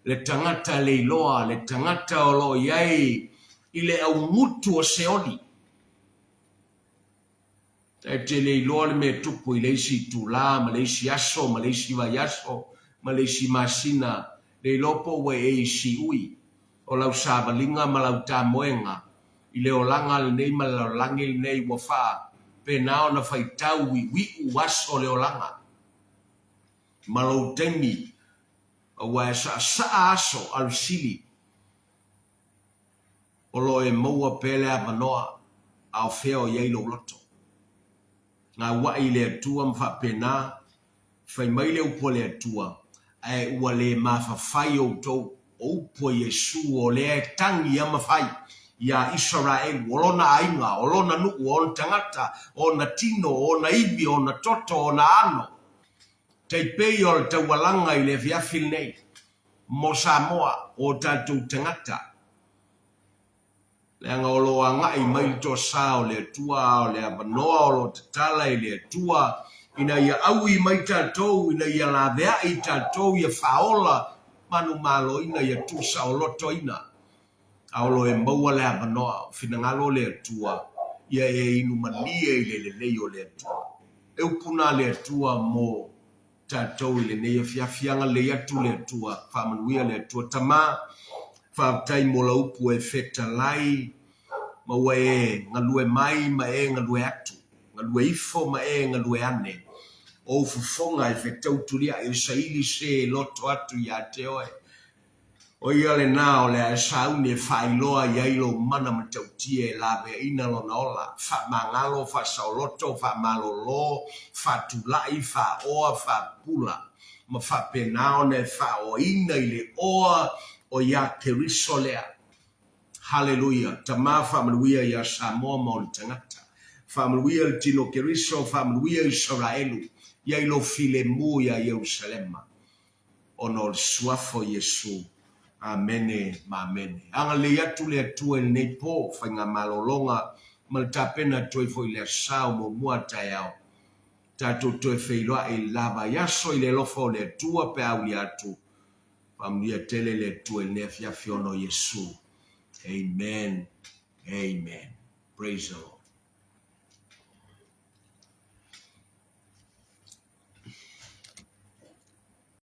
S1: le tagata leiloa, le tagata o lo o i ai. i le augutu o Seoli. E te le iloa le mea e tupu i le isi itulā ma le isi aso ma le isi vaiaso ma le isi masina, le iloa po ua e i siui o lau savaliga ma lau tamoega i le olaga lenei ma le lalolagi lenei ua faapena ona faitau iuiu aso o le olaga ma lou taimi aua e saasaa aso alusili o lo o e maua pea le avanoa a o fea o i ai lou loto. Gaua'i i le Atua ma faapena, fai mai le upu a le Atua, ae ua le mafafai outou, o upu a Iesu o lea e tagi a ma fai iā Isaraelu, o lona aiga, o lona nuu, o ona tagata, o ona tino, o ona ivi, o ona toto, o ona ano. Tai pei o le taualaga i le afiafi lenei. Mo Samoa, o tatou tagata, leaga o lo o agai mai le toasa o le Atua a o le avanoa o lo o tatala e le Atua ina ia aui mai tatou, ina ia laveai tatou, ia faaola manumaloina, ia tuusaolotoina, a o lo o e maua le avanoa, o finagalo o le Atua, ia e inu malie i le lelei o le Atua. E upu na le Atua mo tatou i lenei afiafi. Agalelei atu le Atua, faamanuia le Atua. Tama, faafetai mo lau upu e fetalai, ma ua e galue mai ma e galue atu, galue ifo ma e galue ane. O ou fofoga e fetautuliaʻi, e saili se loto atu ia te oe. O ia lena o le a e sauni e faailoa i ai lou mana matautia e laveaina lona ola, faamagalo, faasaoloto, faamalolo, faatulai, faaoa, faapula, ma faapena ona e faaoaina i le oa o iā Keriso lea. Haleluia! Tama faamanuia iā Samoa ma ona tagata. Faamanuia le tino Keriso, faamanuia Isaraelu, ia i lou filemu iā Ierusalema. ona o le Suafa o Iesu. Amene ma amene. Agalelei atu le Atua i lenei po, faigamalologa ma le tapena atu ai foi i le Aso Sa o muamua a taeao. Tatou toe feiloai i le la vaiaso i le alofa o le Atua pe a aulia atu. Faamanuia tele le Atua i lenei afiafi ona o Iesu. Amen. Amen. Praise the Lord.